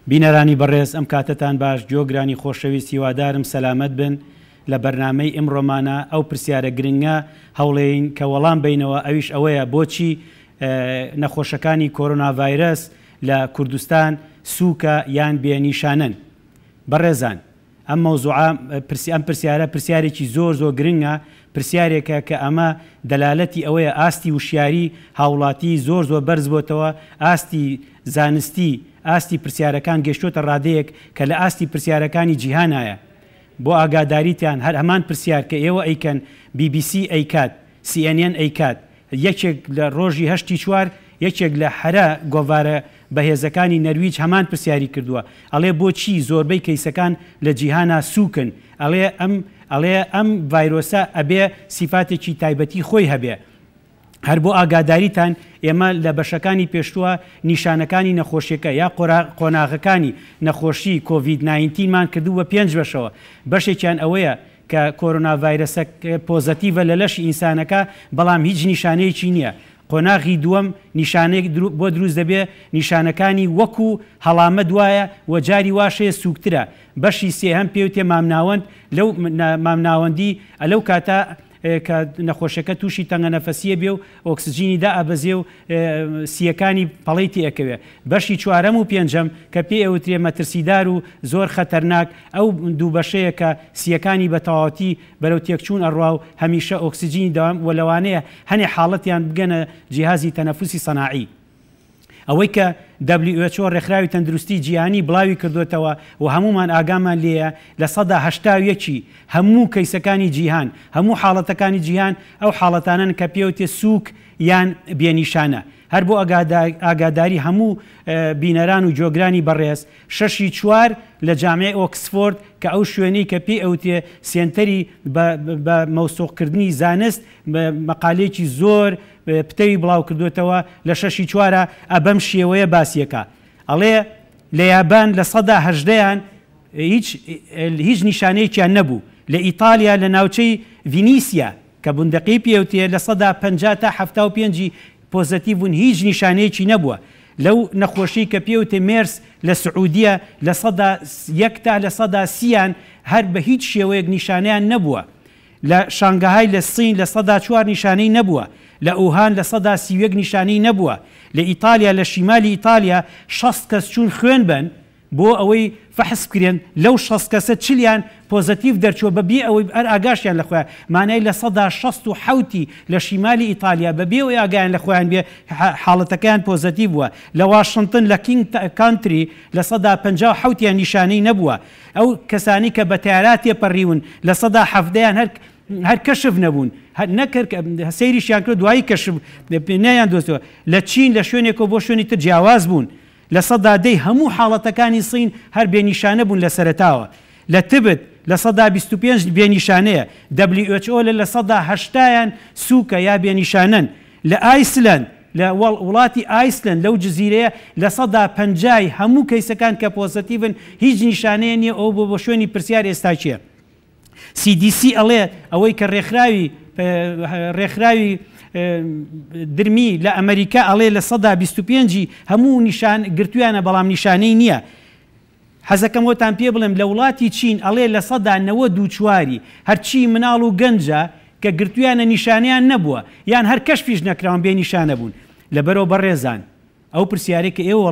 بینەرانی بەڕێز ئەم کاتەتان باش گۆگرانی خۆشەویست هیوادارم سەلامەت بن لە بەرنامەی ئمڕۆمانە ئەو پرسیارە گرنگە هەوڵێین کە وەڵام بەینەوە ئەویش ئەوەیە بۆچی نەخۆشەکانی کۆرۆنا ڤایرەس لە کوردستان سووکە یان بێ نیشانەن؟ بەڕێزان ئەم مەوزوعە ئەم پرسیارە پرسیارێکی زۆر زۆر گرنگە، پرسیارێکە کە ئەمە دەلالەتی ئەوەیە ئاستی وشیاری هاوڵاتی زۆر زۆر بەرز بۆتەوە، ئاستی زانستی، ئاستی پرسیارەکان گەشتۆتە ڕادەیەک کە لە ئاستی پرسیارەکانی جیهانایە. بۆ ئاگاداریتان هەر هەمان پرسیار کە ئێوە ئەیکەن بی بی سی ئەیکات، سی ئێن ئێن ئەیکات، یەکێک لە ڕۆژی هەشتی چوار یەکێک لە هەرە گۆڤارە بەهێزەکانی نەرویج هەمان پرسیاری کردووە ئەڵێ بۆچی زۆربەی کەیسەکان لە جیهانا سووکن ئەڵێ ئەم ئەڵێ ئەم ڤایرۆسە ئەبێ سیفاتێکی تایبەتی خۆی هەبێ هەر بۆ ئاگاداریتان ئێمە لە بەشەکانی پێشتووە نیشانەکانی نەخۆشیەکە یا قۆناغەکانی نەخۆشی کۆڤید ناینتینمان کردوو بە پێنج بەشەوە بەشێکیان ئەوەیە کە کۆرۆنا ڤایرەسە پۆزەتیڤە لە لەشی ئینسانەکە بەڵام هیچ نیشانەیەکی نییە، قۆناغی دووەم نیشانەیەک بۆ دروست دەبێ نیشانەکانی وەکو هەڵامەت وایە و جاری واش هەیە سووکترە، بەشی سێهەم پێوتێ مامناوەند لەو مامناوەندی لەو کاتە کە نەخۆشەکە تووشی تەنگەنەفەسیە بێ و ئۆکسجینی دائەبەزێ و سییەکانی پەڵەی تێئەکەوێ. بەشی چوارەم و پێنجەم کە پێی ئەوترێ مەترسیدار و زۆر خەتەرناک ئەو دوو بەشەیە کە سییەکانی بە تەواوەتی بەرەو تێکچوون ئەڕوا و هەمیشە ئۆکسجینی دەوام و لەوانەیە هەنێ حاڵەتیان بگەنە جیهازی تەنەفوسی سەناعی. ئەوەی کە who ڕێکخراوی تەندروستی جیهانی بڵاوی کردۆتەوە و هەموومان ئاگامان لێیە 81% ی هەموو کەیسەکانی جیهان هەموو حاڵەتەکانی جیهان ئەو حاڵەتانەن کە پێوتێ سووک یان بێ نیشانە. هەر بۆ ئاگاداری هەموو بینەران و گۆگرانی بەڕێز شەشی چوار لە جامیعەی ئۆکسفۆرد کە ئەو شوێنەی کە پێی ئەوترێ سێنتەری بە مەوسوق کردنی زانست مەقالەیەکی زۆر پتەوی بڵاو کردۆتەوە لە شەشی چوارا ئە بەم شێوەیە باسی ئەکا ئەڵێ لە یابان 18%یان هیچ هیچ نیشانەیەکیان نەبوو لە ئیتالیا لە ناوچەی ڤینیسیا کە بوندەقی پێوتێ 50% تا 75ی پۆزەتیڤ بوون هیچ نیشانەیەکی نەبووە لەو نەخۆشی کە پێوتێ مێرس لە سعودیە 1% تا 30%یان هەر بە هیچ شێوەیەک نیشانەیان نەبووە لە شانگەهای لە سین 4% نیشانەی نەبووە، لە ئوهان 31% نیشانەی نەبووە، لە ئیتالیا لە شیمالی ئیتالیا 60 کەس چوون خوێن بەن بۆ ئەوەی فەحس بکرێن، لەو 60 کەسە چلیان پۆزەتیڤ دەرچووە بە بێ ئەوەی هەر ئاگاشیان لە خۆیان، مانای 67%ی لە شیمالی ئیتالیا بە بێ ئەوەی ئاگایان لە خۆیان بێ حاڵەتەکەیان پۆزەتیڤ بووە، لە واشنتن لە کینگ کانتری 57%یان نیشانەی نەبووە. ئەو کەسانەی کە بە تەیارا تێپەڕیون 17%یان هەر هەر کەشف نەبوون هەر نەک هەر سەیریشیان کرد دوایی کەشف نەیان دۆزیەوە لە چین لە شوێنێکەوە بۆ شوێنی تر جیاواز بوون 10%ی هەموو حاڵەتەکانی سین هەر بێ نیشانە بوون لە سەرەتاوە لە تبت 25% بێ نیشانەیە WHO لە 80%یان سووکە یا بێ نیشانەن لە ئایسلەند لە وڵاتی ئایسلەند لەو جزیرەیە 50%ی هەموو کەیسەکان کە پۆزەتیڤن هیچ نیشانەیە نییە ئەوە بۆ بۆ شوێنی پرسیار ئێستا کێ CDC ئەڵێ ئەوەی کە ڕێکخراوی ڕێکخراوی درمی لە ئەمریکا ئەڵێ 25%ی هەموو نیشان گرتویانە بەڵام نیشانەی نییە. حەزەکەم وەتان پێ بڵێم لە وڵاتی چین ئەڵێ 94%ی هەرچی مناڵ و گەنجە کە گرتویانە نیشانەیان نەبووە یان هەر کەشفیش نەکراون بێ نیشانە بوون. لەبەرەوە بەڕێزان ئەو پرسیارەی کە ئێوە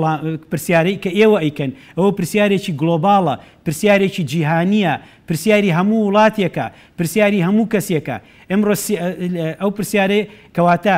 پرسیارەی کە ئێوە ئەیکەن ئەوە پرسیارێکی گلۆباڵە، پرسیارێکی جیهانییە، پرسیاری هەموو وڵاتێکە، پرسیاری هەموو کەسێکە. ئمڕۆ ئەو پرسیارەی کەواتە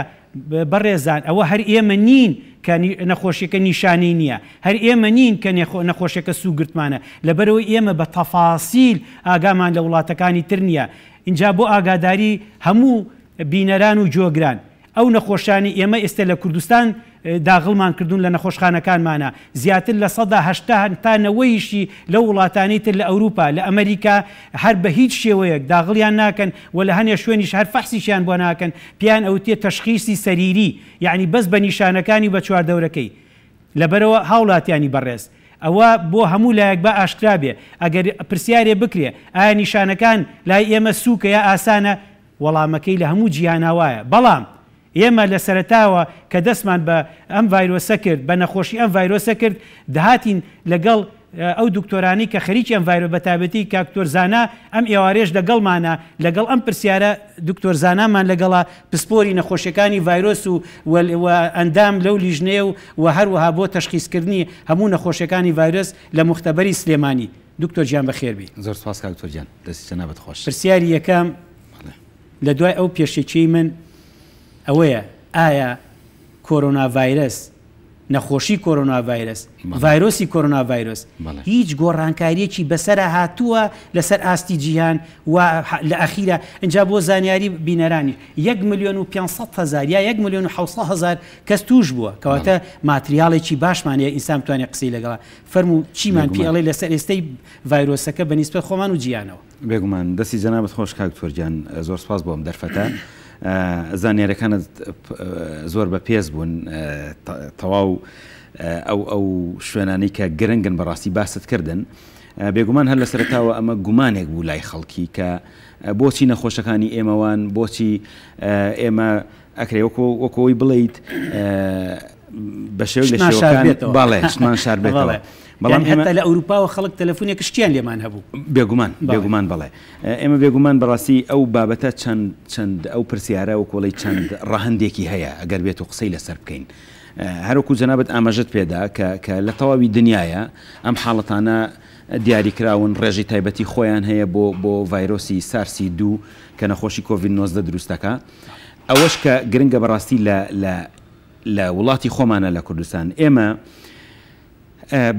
بەڕێزان ئەوە هەر ئێمە نین کە نەخۆشیەکە نیشانەی نییە، هەر ئێمە نین کە نەخۆشیەکە سوو گرتمانە، لەبەرئەوەی ئێمە بە تەفاسیل ئاگامان لە وڵاتەکانی تر نییە. ئینجا بۆ ئاگاداری هەموو بینەران و گۆگران ئەو نەخۆشانی ئێمە ئێستا لە کوردستان داغڵمان کردوون لە نەخۆشخانەکانمانە زیاتر 80% تا 90یشی لەو وڵاتانەی تر لە ئەوروپا لە ئەمریکا هەر بە هیچ شێوەیەک داغڵیان ناکەن و لە هەنێ شوێنیش هەر فەحسیشیان بۆ ناکەن، پێیان ئەوتێ تەشخیسی سەریری، یەعنی بەس بە نیشانەکانی و بە چواردەورەکەی. لەبەرئەوە هاوڵاتیانی بەڕێز ئەوە بۆ هەموو لایەک با ئاشکرا بێ ئەگەر پرسیارێ بکرێ ئایا نیشانەکان لای ئێمە سووکە یا ئاسانە؟ وەڵامەکەی لە هەموو جیهانا وایە. بەڵام. ئێمە لە سەرەتاوە کە دەستمان بە ئەم ڤایرۆسە کرد، بە نەخۆشی ئەم ڤایرۆسە کرد، دەهاتین لەگەڵ ئەو دکتۆرانەی کە خەریکی ئەم ڤایرۆ بە تایبەتی کاک دکتۆر زانا ئەم ئێوارەیەش لەگەڵمانە، لەگەڵ ئەم پرسیارە دکتۆر زانامان لەگەڵە پسپۆری نەخۆشیەکانی ڤایرۆس و و ئەندام لەو لیژنەیە و و هەروەها بۆ تەشخیسکردنی هەموو نەخۆشیەکانی ڤایرۆس لە موختەبەری سلێمانی. دکتۆر گیان بەخێربێی. زۆر سوپاس کاک دکتۆر گیان دەستی جەنابت خۆش. پرسیاری یەکەم لە دوای ئەو پێشەکیەی من ئەوەیە ئایا کۆرۆنا ڤایرەس نەخۆشی کۆرۆنا ڤایرەس ڤایرۆسی کۆرۆنا ڤایرۆس هیچ گۆڕانکاریەکی بەسەرا هاتووە لەسەر ئاستی جیهان و لە ئەخیرا ئینجا بۆ زانیاری بینەرانی یەک ملیۆن و 500 هەزار یا یەک ملیۆن و 700 هەزار کەس توش بووە کەواتە ماتریاڵێکی باشمان هەیە ئینسان بتوانێت قسەی لەگەڵا فەرموو چیمان پێ ئەڵێ لەسەر ئێستەی ڤایرۆسەکە بە نیسبەت خۆمان و جیهانەوە؟ بێگومان دەستی جەنابت خۆش کاک دکتۆر گیان زۆر سپاس بۆ ئەم دەرفەتە زانیارەکانت زۆر بە پێز بوون تەواو ئەو ئەو شوێنانەی کە گرنگن بەڕاستی باست کردن بێگومان هەر لە سەرتاوە ئەمە گومانێک بوو لای خەڵکی کە بۆچی نەخۆشەکانی ئێمەوان بۆچی ئێمە ئەکرێ وەکۆ وەکۆی بڵیت بە شێوەیەک لە شێوەکان بەڵێ شتمان شاربێتەوە. بەڵام هەتا لە ئەوروپاوە خەڵک تەلەفونێک شتیان لێمان هەبوو. بێگومان بێگومان بەڵێ ئێمە بێگومان بەڕاستی ئەو بابەتە چەند چەند ئەو پرسیارە وەکۆڵی چەند ڕەهەندێکی هەیە ئەگەر بێت و قسەی لەسەر بکەین. هەروەکو جەنابت ئاماژەت پێدا کە کە لە تەواوی دنیاە ئەم حاڵەتانە دیاریکراون ڕێژەی تایبەتی خۆیان هەیە بۆ بۆ ڤایرۆسی سارسی دوو کە نەخۆشی کۆڤید 19 دروستەکە ئەوەش کە گرنگە بەڕاستی لە لە لە وڵاتی خۆمانە لە کوردستان ئێمە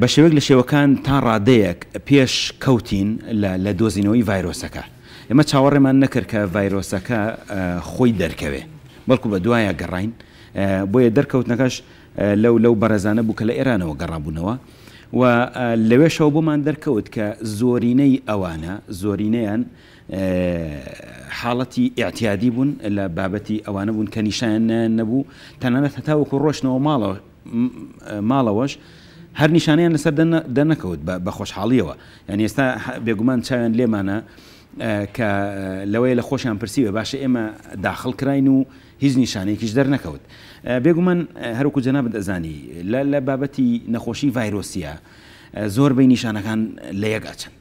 بە شێوەیەک لە شێوەکان تا ڕادەیەک پێش کەوتین لە لە دۆزینەوەی ڤایرۆسەکە. ئێمە چاوەڕێمان نەکرد کە ڤایرۆسەکە خۆی دەرکەوێ، بەڵکو بە دوایا گەڕاین. بۆیە دەرکەوتنەکەش لەو لەو بەڕێزانە بوو کە لە ئێرانەوە گەڕابوونەوە و لەوێشەوە بۆمان دەرکەوت کە زۆرینەی ئەوانە، زۆرینەیان حاڵەتی ئیعتیادی بوون، لە بابەتی ئەوانە بوون کە نیشانەیان نەبوو، تەنانەت هەتاوەکو ڕۆشتنەوە ماڵەوە ماڵەوەش هەر نیشانەیان لەسەر دەرنەکەوت بە خۆشحاڵیەوە یعنی ئێستا بێگومان چاویان لێمانە کە لەوەیە لە خۆشیان پرسیوە باشە ئێمە داخڵ کراین و هیچ نیشانەیەکیش دەرنەکەوت بێگومان هەروکو جەنابت ئەزانی لە بابەتی نەخۆشی ڤایرۆسیە زۆربەی نیشانەکان لە یەک ئەچن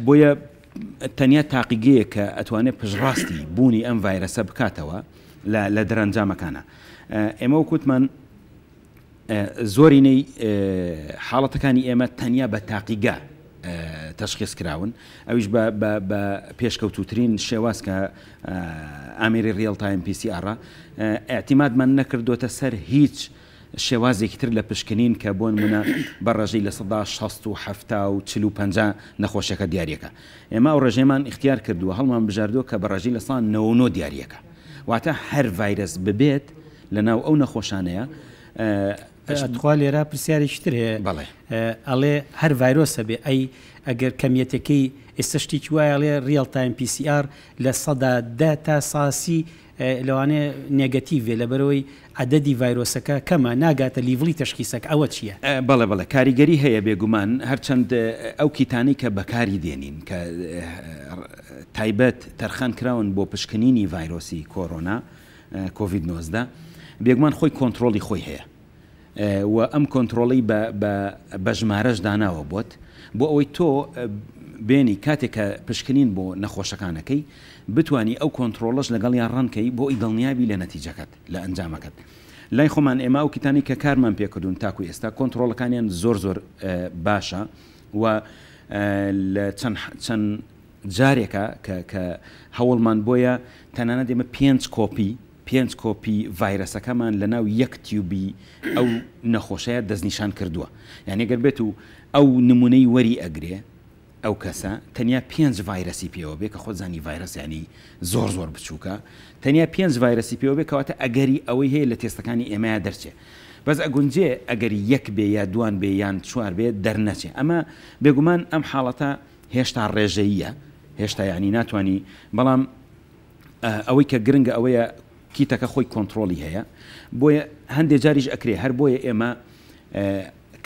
بۆیە تەنیا تاقیگەیە کە ئەتوانێت پشڕاستی بوونی ئەم ڤایرەسە بکاتەوە لە دەرەنجامەکانە ئێمە وەک وتمان زۆرینەی حاڵەتەکانی ئێمە تەنیا بە تاقیگە تەشخیص کراون ئەویش بە پێشکەوتوترین شێواز کە ئامێری real time PCR ئیعتیمادمان نەکردوتە سەر هیچ شێوازێکی تر لە پشکنین کە بۆ نمونە بە ڕێژەی 60 و 70 و 40 و 50 نەخۆشەکە دیارەکە ئێمە ئەو ڕێژەمان اختیار کردووە هەڵمان بژاردووە کە بە ڕێژەی 99% دیارەکە واتە هەر ڤایرەس ببێت لەناو ئەو نەخۆشانەیە. تخوا لێرە پرسیارێکی تر هەیە بەڵێ. ئەڵێ هەر ڤایرۆس هەبێ ئەی ئەگەر کەمیەتەکەی ئێستا شتێکی وایە ئەڵێ real time PCR 10% تا 30% لەوانەیە negative بێ لەبەرئەوەی عەدەدی ڤایرۆسەکە کەمە ناگاتە level ی تەشخیسەکە ئەوە چیە؟ بەڵێ بەڵێ کاریگەری هەیە بێگومان هەرچەند ئەو کیتانەی کە بەکاری دێنین کە تایبەت تەرخان کراون بۆ پشکنینی ڤایرۆسی کۆرۆنا کۆڤید 19 بێگومان خۆی کۆنترۆڵی خۆی هەیە و ئەم کۆنترۆڵی بە بە بە ژمارەش داناوە بۆت بۆ ئەوەی تۆ بێنی کاتێک کە پشکنین بۆ نەخۆشەکانەکەی بتانی ئەو کۆنترۆڵەش لەگەڵیان ڕەنکەی بۆ ئەوی دڵنیابی لە نەتیجەکەت لە ئەنجامەکەت لای خۆمان ئێمە ئەو کیتانەی کە کارمان پێکردوون تاکو ئێستا کۆنترۆڵەکانیان زۆر زۆر باشە و لە چەند چەند جارێکە کە کە هەوڵمان بۆیە تەنانەت ئێمە پێنج کۆپی پێنج کۆپی ڤایرەسەکەمان لە ناو یەک tube ی ئەو نەخۆشەیە دەستنیشان کردووە یعنی گەر بێت و ئەو نمونەی وەری ئەگرێ ئەو کەسە تەنیا پێنج ڤایرەسی پێوە بێ کە خۆت زانی ڤایرەس یانی زۆر زۆر بچووکە تەنیا پێنج ڤایرەسی پێوە بێ کەواتە ئەگەری ئەوەی هەیە لە تێستەکانی ئێمەیا دەرچێ بەس ئەگونجێ ئەگەر یەک بێ یا دوان بێ یان چوار بێ دەرنەچێ ئەمە بێگومان ئەم حاڵەتە هێشتا ڕێژەییە هێشتا یانی ناتوانی بەڵام ئەوەی کە گرنگە ئەوەیە کیتەکە خۆی کۆنتڕۆڵی هەیە بۆیە هەندێ جاریش ئەکرێ هەر بۆیە ئێمە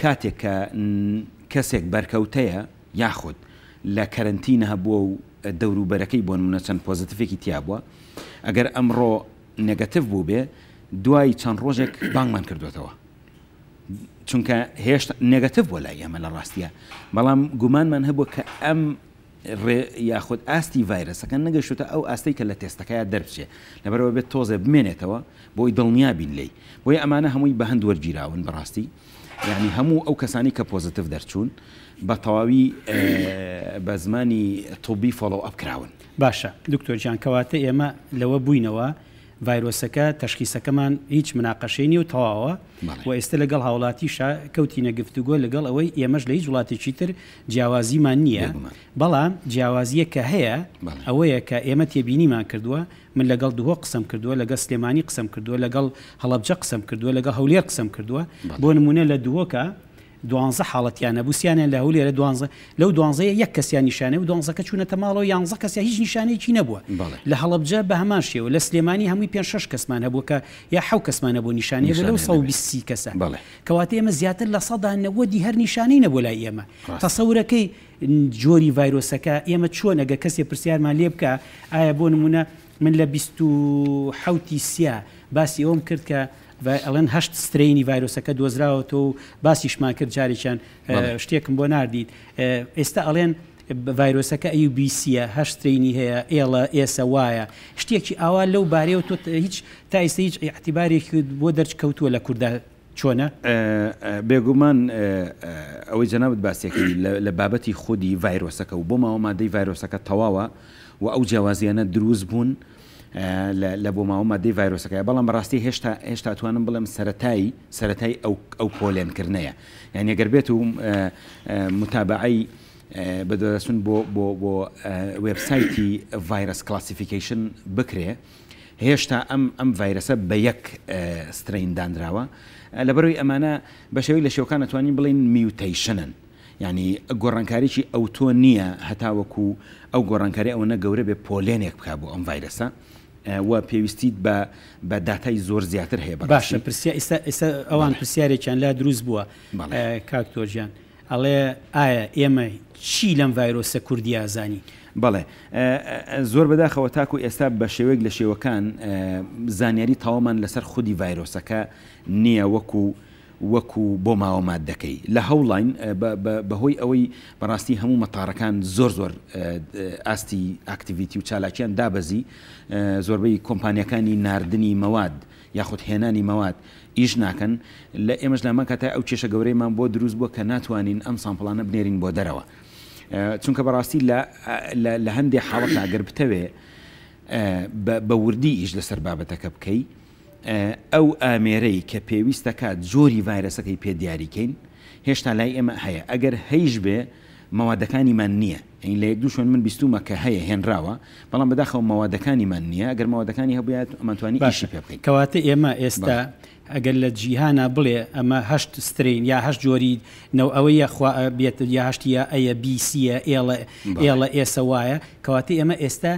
کاتێک کە کەسێک بەرکەوتەیە یاخود لە کەرەنتینە هەبووە و دەوروبەرەکەی بۆ نمونە چەند positive ێکی تیا بووە ئەگەر ئەمڕۆ. negative بووبێ دوای چەند ڕۆژێک بانگمان کردوێتەوە چونکە هێشتا negative بۆ لای ئێمە لە ڕاستیە بەڵام گومانمان هەبوو کە ئەم ڕێ یاخود ئاستی ڤایرەسەکە نەگەشتوتە ئەو ئاستەی کە لە تێستەکەیا دەربچێ لەبەرئەوە بێت تۆزێ بمێنێتەوە بۆی دڵنیا بین لێی بۆیە ئەمانە هەمووی بە هەند وەرگیراون بەڕاستی یعنی هەموو ئەو کەسانی کە positive دەرچوون بە تەواوی بە زمانی طبی follow up کراون. باشە دکتۆر گیان کەواتە ئێمە لەوە بووینەوە ڤایرۆسەکە تەشخیسەکەمان هیچ مناقەشەی نیە و تەواوە و ئێستە لەگەڵ هاوڵاتیشا کەوتینە گفتوگۆ لەگەڵ ئەوەی ئێمەش لە هیچ وڵاتێکی تر جیاوازیمان نییە بەڵام جیاوازییەک کە هەیە ئەوەیە کە ئێمە تێبینیمان کردووە من لەگەڵ دهۆک قسەم کردووە لەگەڵ سلێمانی قسەم کردووە لەگەڵ هەڵەبجە قسەم کردووە لەگەڵ هەولێر قسەم کردووە بۆ نمونە لە دهۆکە دوانزە حاڵەتیان هەبوو سیانیان لە هەولێرە دوانزە لەو دوانزەیە یەک کەسیان نیشانەی و دوانزەکە چوونەتە ماڵەوە یانزە کەسیان هیچ نیشانەیەکی نەبووە لە هەڵەبجە بە هەمان شێوە لە سلێمانی هەمووی پێنج شەش کەسمان هەبووە کە یا حەو کەسمان هەبوو نیشانەی هەبوو لەو 120 کەسە کەواتە ئێمە زیاتر لە سەدا نەوەدی هەر نیشانەی نەبوو لای ئێمە تەسەورەکەی جۆری ڤایرۆسەکە ئێمە چۆن ئەگەر کەسێ پرسیارمان لێ بکە ئایا بۆ نمونە من لە 27 سیا باسی ئەوم کرد کە ئەڵێن هەشت strain ی ڤایرۆسەکە دۆزراوەتەوە و باسیشمان کرد جارێکیان شتێکم بۆ ناردیت ئێستا ئەڵێن ڤایرۆسەکە ئەی بی سیە هەشت strain ی هەیە ئێڵە ئێسە وایە شتێکی ئاوا لەو بارەیەوە تۆ هیچ تا ئێستا هیچ ئیعتیبارێکی بۆ دەرکەوتووە لە کوردا چۆنە؟ بێگومان ئەوەی جەنابت باسیەکەی لە بابەتی خودی ڤایرۆسەکە و بۆ ماوە مادەی ڤایرۆسەکە تەواوە و ئەو جیاوازیانە دروست بوون لە بۆماوە مادەی ڤایرۆسەکەیە بەڵام بەڕاستی هێشتا هێشتا توانم بڵێم سەتایی سەتای ئەو ئەو پۆلێنکردنەیە یعنی گەر بێت و متابعەی بەدواداچوون بۆ بۆ بۆ وێبسایتی virus classification بکرێ هێشتا ئەم ئەم ڤایرەسە بە یەک strain دانراوە لەبەرەوەی ئەمانە بە شێوەی لە شێوەکان ئەتوانین بڵێین mutation ن یانی گۆڕانکاریی ئەوتۆ نییە هەتاوەکو ئەو گۆڕانکاری ئەوەنە گەورە بێ پۆلێنێک بکا بۆ ئەم ڤایرەسە و پێویستیت بە بە داتای زۆر زیاتر هەیە بەڕاستی. باشە پرسیا ئیستا ئیستا ئەوان پرسیارێکیان لا دروست بووە کاک تۆر گیان ئەڵێ ئایا ئێمە چی لەم ڤایرۆسە کوردیە ئەزانین؟ بەڵێ زۆر بەداخەوە تاکو ئێستا بە شێوەیەک لە شێوەکان زانیاری تەواومان لەسەر خودی ڤایرۆسەکە نییە وەکو وەکو بۆ ماوە ماددەکەی لە هەوڵاین بە هۆی ئەوەی بەڕاستی هەموو مەتارەکان زۆر زۆر ئاستی activity و چالاکیان دابەزی زۆربەی کۆمپانیەکانی ناردنی مەواد یاخود هێنانی مەواد ئیش ناکەن لە ئێمەش لامان کاتای ئەو کێشە گەورەیمان بۆ دروست بووە کە ناتوانین ئەم sample انە بنێرین بۆ دەرەوە چونکە بەڕاستی لە لە هەندێ حاڵەت ئەگەر بتەوێ بە وردی ئیش لەسەر بابەتەکە بکەی ئەو ئامێرەی کە پێویستەکات جۆری ڤایرەسەکەی پێ دیاریکەین هێشتا لای ئێمە هەیە ئەگەر هەیش بێ مەوادەکانیمان نییە یانی لە یەک دوو شوێن من بیستوومە کە هەیە هێنراوە بەڵام بەداخەوە مەوادەکانیمان نییە ئەگەر مەوادەکانی هەبووایە ئەمانتوانی ئیشی پێ بکەین. کەواتە ئێمە ئێستا ئەگەر لە جیهانا بڵێ ئەمە هەشت strain یا هەشت جۆری نەو ئەوەی یاخوا بێت یا هەشتی یا ئەیە بی سیە ئێڵە ئێڵە ئێسە وایە کەواتە ئێمە ئێستا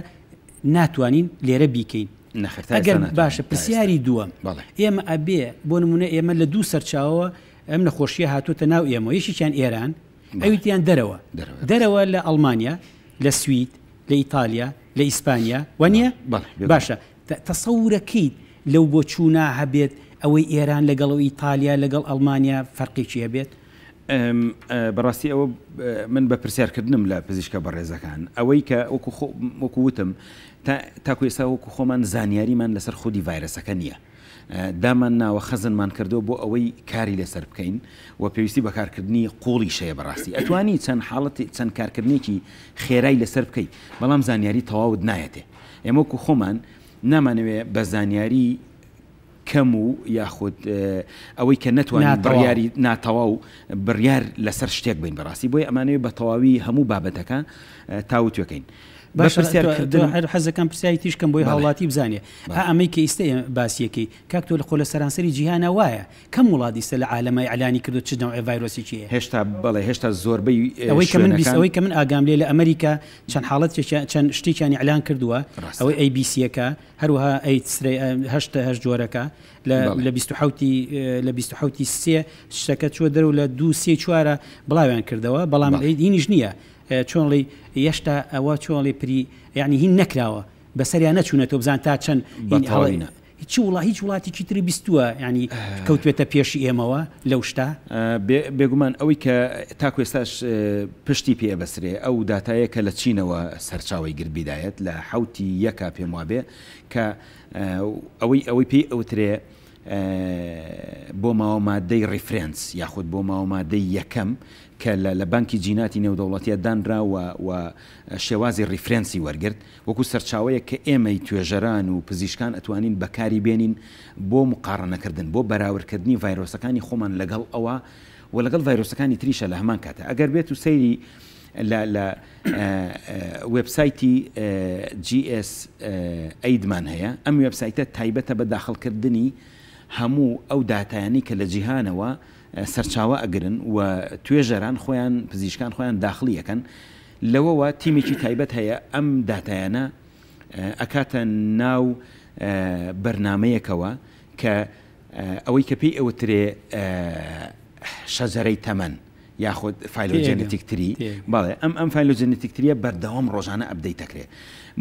ناتوانین لێرە بیکەین. نەخێر تا ئێستا ئەگەر ناتوانین باشە تا ئێستا. پرسیاری دووەم بەڵێ. ئێمە ئەبێ بۆ نموونە ئێمە لە دوو سەرچاوەوە ئەم نەخۆشییە هاتووەتە ناو ئێمەوە یەکێکیان ئێران ئەوی تریان دەرەوە دەرەوە لە ئەڵمانیا لە سوید لە ئیتالیا لە ئیسپانیا وانە باشە تەسەورەکەیت لەو بۆ چوونا هەبێت ئەوەی ئێران لەگەڵ و ئیتالیا لەگەڵ ئەڵمانیا فەرقێکی هەبێت؟ بەڕاستی ئەوە من بە پرسیارکردنم لە پزیشکە بەڕێزەکان ئەوەی کە وەکو وتم تاکو ئێستا وەکو خۆمان زانیاریمان لەسەر خودی ڤایرەسەکە نییە. دامان ناوە خەزنمان کردووە بۆ ئەوەی کاری لەسەر بکەین و پێویستی بە کارکردنی قوڵیش هەیە بەڕاستی ئەتوانی چەند حاڵەتی چەند کارکردنێکی خێرای لەسەر بکەی بەڵام زانیاری تەواوت نایەتێ ئێمە وەکو خۆمان نامانەوێ بە زانیاری کەم و یاخود ئەوەی کە نەتوانین بڕیاری ناتەواو بڕیار لەسەر شتێک بین بەڕاستی بۆیە ئەمانەوێ بە تەواوی هەموو بابەتەکە تاوتوێکەین. باشە پرسیارکردن هەر حەزەکەم پرسیاری تیش کەم بۆی هاوڵاتی بزانێ ئا ئەمەی کە ئیستە باسیەکەی کاک تۆ لە خۆ لە سەرانسەری جیهانا وایە کەم وڵات ئیستە لە عالەما ئیعلانی کردوە چ نەوعێ ڤایرۆسێکی هەیە هێشتا بەڵێ هێشتا زۆربەی ئەوەی کە من بیست ئەوەی کە من ئاگام لێ لە ئەمریکا چەند حاڵەتێکیان چەند شتێکیان ئیعلان کردووە ئەوەی ئەی بی سیەکە هەروەها ئەی هەشت هەشت جۆرەکە لە لە 27 لە 27 سێ شتەکە چوە دەرەوە لە دوو سێ چوارە بڵاویان کردەوە بەڵام هینیش نییە چۆن ڵی یەشتا ئەوە چۆن ڵی پری یعنی هین نەکراوە بەسەریا نەچوونەتەوە بزان تا چەند هین هەڵی. چ وڵا هیچ وڵاتێکی تری بیستووە یانی کەوتبێتە پێشی ئێمەوە لەو شتە؟ بێگومان ئەوەی کە تاکو ئێستاش پشتی پێ ئەبەسرێ ئەو داتایە کە لە چینەوە سەرچاوەی گرت بیدایەت لە حەوتی یەکا پێم وابێ کە ئەوەی ئەوەی پێی ئەوترێ بۆ ماوە مادەی reference یاخود بۆ ماوە مادەی یەکەم کە لە بانکی جیناتی نێودەوڵەتیە دانرا و و شێوازی reference ی وەرگرت وەکو سەرچاوەیەک کە ئێمەی توێژەران و پزیشکان ئەتوانین بەکاری بێنین بۆ مقاڕەنەکردن، بۆ بەراوردکردنی ڤایرۆسەکانی خۆمان لەگەڵ ئەوە و لەگەڵ ڤایرۆسەکانی تریشە لە هەمان کاتە. ئەگەر بێت و سەیری لە لە وێبسایتی GS ئەیدمان هەیە، ئەم وێبسایتە تایبەتە بە داخڵکردنی هەموو ئەو داتایانەی کە لە جیهانەوە سەرچاوە ئەگرن و توێژەران خۆیان پزیشکان خۆیان داخڵی ئەکەن. لەوەوە تیمێکی تایبەت هەیە ئەم داتایانە ئەکاتە ناو بەرنامەیەکەوە کە ئەوەی کە پێی ئەوترێ شەجەرەی تەمەن یاخود phylogenetic tree بەڵێ ئەم ئەم phylogenetic tree یە بەردەوام ڕۆژانە update دەکرێت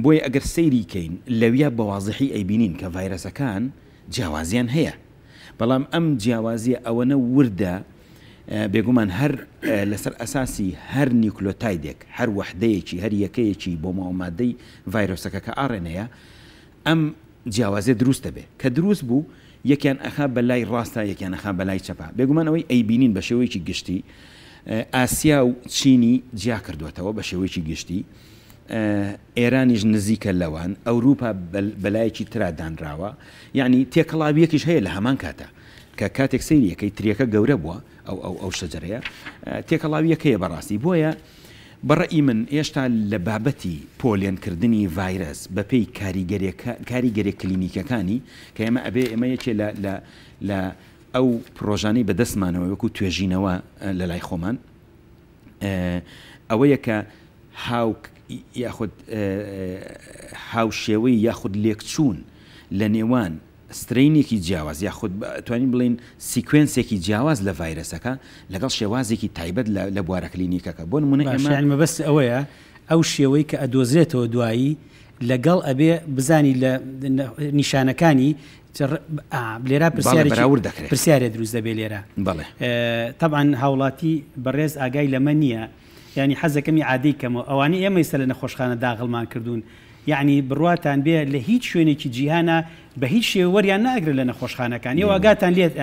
بۆیە ئەگەر سەیری کەین لەویا بە وازحی ئەیبینین کە ڤایرەسەکان جیاوازیان هەیە بەڵام ئەم جیاوازیە ئەوەنە وردە بێگومان هەر لەسەر ئەساسی هەر نیوکلۆتایدێک، هەر وەحدەیەکی، هەر یەکەیەکی بۆماوەماددەی ڤایرۆسەکە کە ئاڕێنەیە، ئەم جیاوازیە دروست دەبێ. کە دروست بوو یەکیان ئەخا بە لای ڕاستا یەکیان ئەخا بە لای چەپا. بێگومان ئەوەی ئەیبینین بە شێوەیەکی گشتی ئاسیا و چینی جیا کردووەتەوە بە شێوەیەکی گشتی، ئێرانیش نزیکە لەوان، ئەوروپا بە لایەکی ترا دانراوە. یەعنی تێکەڵاوییەکیش هەیە لە هەمان کاتا. کە کاتێک سەیری ئەکەی تریەکە گەورە بووە ئەو ئەو ئەو شەجەرەیە تێکەڵاویەکەیە بەڕاستی بۆیە بە ڕەئی من هێشتا لە بابەتی پۆلێن کردنی ڤایرەس بە پێی کاریگەریەکە کاریگەریە کلینیکەکانی کە ئێمە ئەبێ ئێمە یەکێ لە لە لە ئەو پرۆژانەی بەدەستمانەوە وەکو توێژینەوە لە لای خۆمان ئەوەیە کە هاو یاخود هاوشێوەی یاخود لێکچوون لە نێوان strain ێکی جیاواز یاخود توانین بڵێین sequence ێکی جیاواز لە ڤایرەسەکە لەگەڵ شێوازێکی تایبەت لە بوارە کلینیکەکە بۆ نمونە باشە ئێمە یانی مەبەست ئەوەیە ئەو شێوەی کە ئەدۆزرێتەوە دوایی لەگەڵ ئەبێ بزانی لە نیشانەکانی لێرا بەڵێ پرسیارێکی بەراورد دەکرێ پرسیارێ دروست دەبێ لێرە بەڵێ. تەبعەن هاوڵاتی بەڕێز ئاگای لەمە نییە یانی حەزەکەم ئیعادەی کەمەوە ئەوانەی ئێمە ئیستا لە نەخۆشخانە داغڵمان کردوون یەعنی بڕواتان بێ لە هیچ شوێنێکی جیهانا بە هیچ شێوە وەریان ناگرن لە نەخۆشخانەکان ئێوە ئاگاتان لێت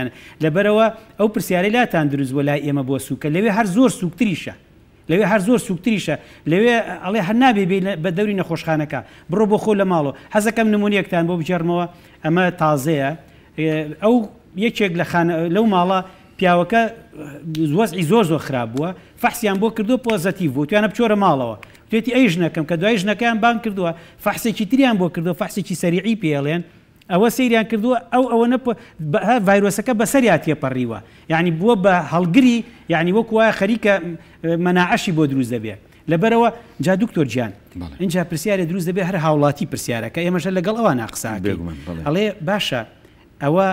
لەبەرئەوە ئەو پرسیارەی لاتان دروست بووە لای ئێمە بۆ سووکە لەوێ هەر زۆر سووکتریشە لەوێ هەر زۆر سووکتریشە لەوێ ئەڵێ هەر نابێ بێی بە دەوری نەخۆشخانەکە بڕۆ بۆ خۆ لە ماڵەوە حەزەکەم نمونەیەکتان بۆ بگێڕمەوە ئەمە تازەیە ئەو یەکێک لە خانە لەو ماڵە پیاوەکە وەزعی زۆر زۆر خراپ بووە فەحسیان بۆ کردووە پۆزەتیڤ بوو تویانە بچۆرە ماڵەوە وتێتی ئەی ژنەکەم کە دوای ژنەکەیان بانگ کردووە فەحسێکی تریان بۆ کردووە فەحسێکی سەریعی پێڵێن ئەوە سەیریان کردووە ئەو ئەوەنە ڤایرۆسەکە بەسەریا تێپەڕیوە یعنی بووە بە هەڵگری یعنی وەکو وایە خەریکە مەناعەشی بۆ دروست دەبێ لەبەرەوە جا دکتۆر گیان اینجا پرسیارێ دروست دەبێ هەر هاوڵاتی پرسیارەکە ئێمەشە لەگەڵ ئەوان قساکەین ئەڵێ باشە ئەوە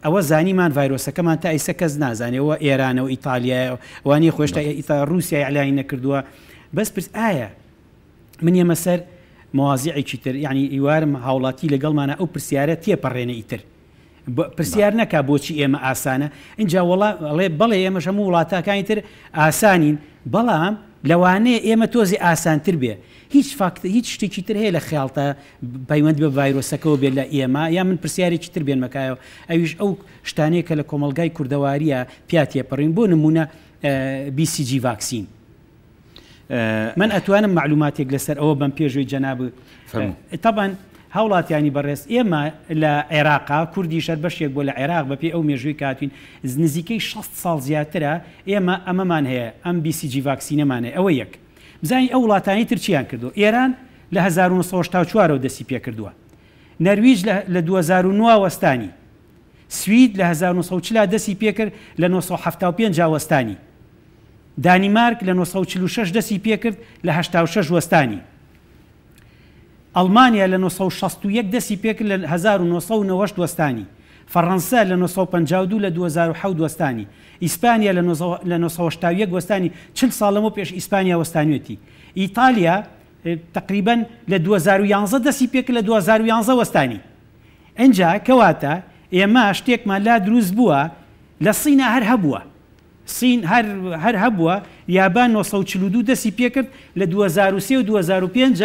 ئەوە زانیمان ڤایرۆسەکەمان تا ئیسە کەس نازانێ ئەوە ئێرانە و ئیتالیایە وانیە خۆ هێشتا ئیتا ڕووسیا ئیعلانی نەکردووە بەس پرس ئایا من یەمە سەر مەوازیعێکی تر یعنی ئیوارم هاوڵاتی لەگەڵمانە ئەو پرسیارە تێپەڕێنە ئیتر پرسیار نەکا بۆچی ئێمە ئاسانە اینجا وەڵا ئەڵێ بەڵێ ئێمەش هەموو وڵاتەکانی تر ئاسانین بەڵام لەوانەیە ئێمە تۆزی ئاسانتر بێ هیچ فاکت هیچ شتێکی تر هەیە لە خەیاڵتا پەیوەند بە ڤایرۆسەکەوە بێت لە ئێمە یا من پرسیارێکی تر بێنمە کایەوە ئەویش ئەو شتانەیە کە لە کۆمەڵگای کوردەواریە پیا تێپەڕین بۆ نمونە BCG vaccine من ئەتوانم مەعلوماتێک لەسەر ئەوە بەم پێشوی جەناب تەبعەن هاوڵاتیانی بەڕێز ئێمە لە عێراقا کوردیش هەر بەشێک بۆ لە عێراق بەپێی ئەو مێژووی کاتوین نزیکەی 60 ساڵ زیاترە ئێمە ئەمەمان هەیە ئەم BCG vaccine ەمان هەیە ئەوە یەک بزانین ئەو وڵاتانی تر چیان کردو ئێران لە 1984 ەوە دەستی پێکردووە نەرویج لە 2009 وەستانی سوید لە 1940 دەستی پێکرد لە 1975 وەستانی دانیمارک لە 946 دەستی پێکرد لە 86 وەستانی ئەڵمانیا لە 961 دەستی پێکرد لە 1990 وەستانی فەڕەنسا لە 952 لە 2007 وەستانی ئیسپانیا لە 981 وەستانی 40 ساڵ لەمەو پێش ئیسپانیا وەستانوێتی ئیتالیا تەقریبەن لە 2011 دەستی پێکرد لە 2011 وەستانی. ئینجا کەواتە ئێمە شتێکمان لا دروست بووە لە سینا هەر هەبووە سین هەر هەر هەبووە یابان 942 دەستی پێکرد لە 2003 و 2005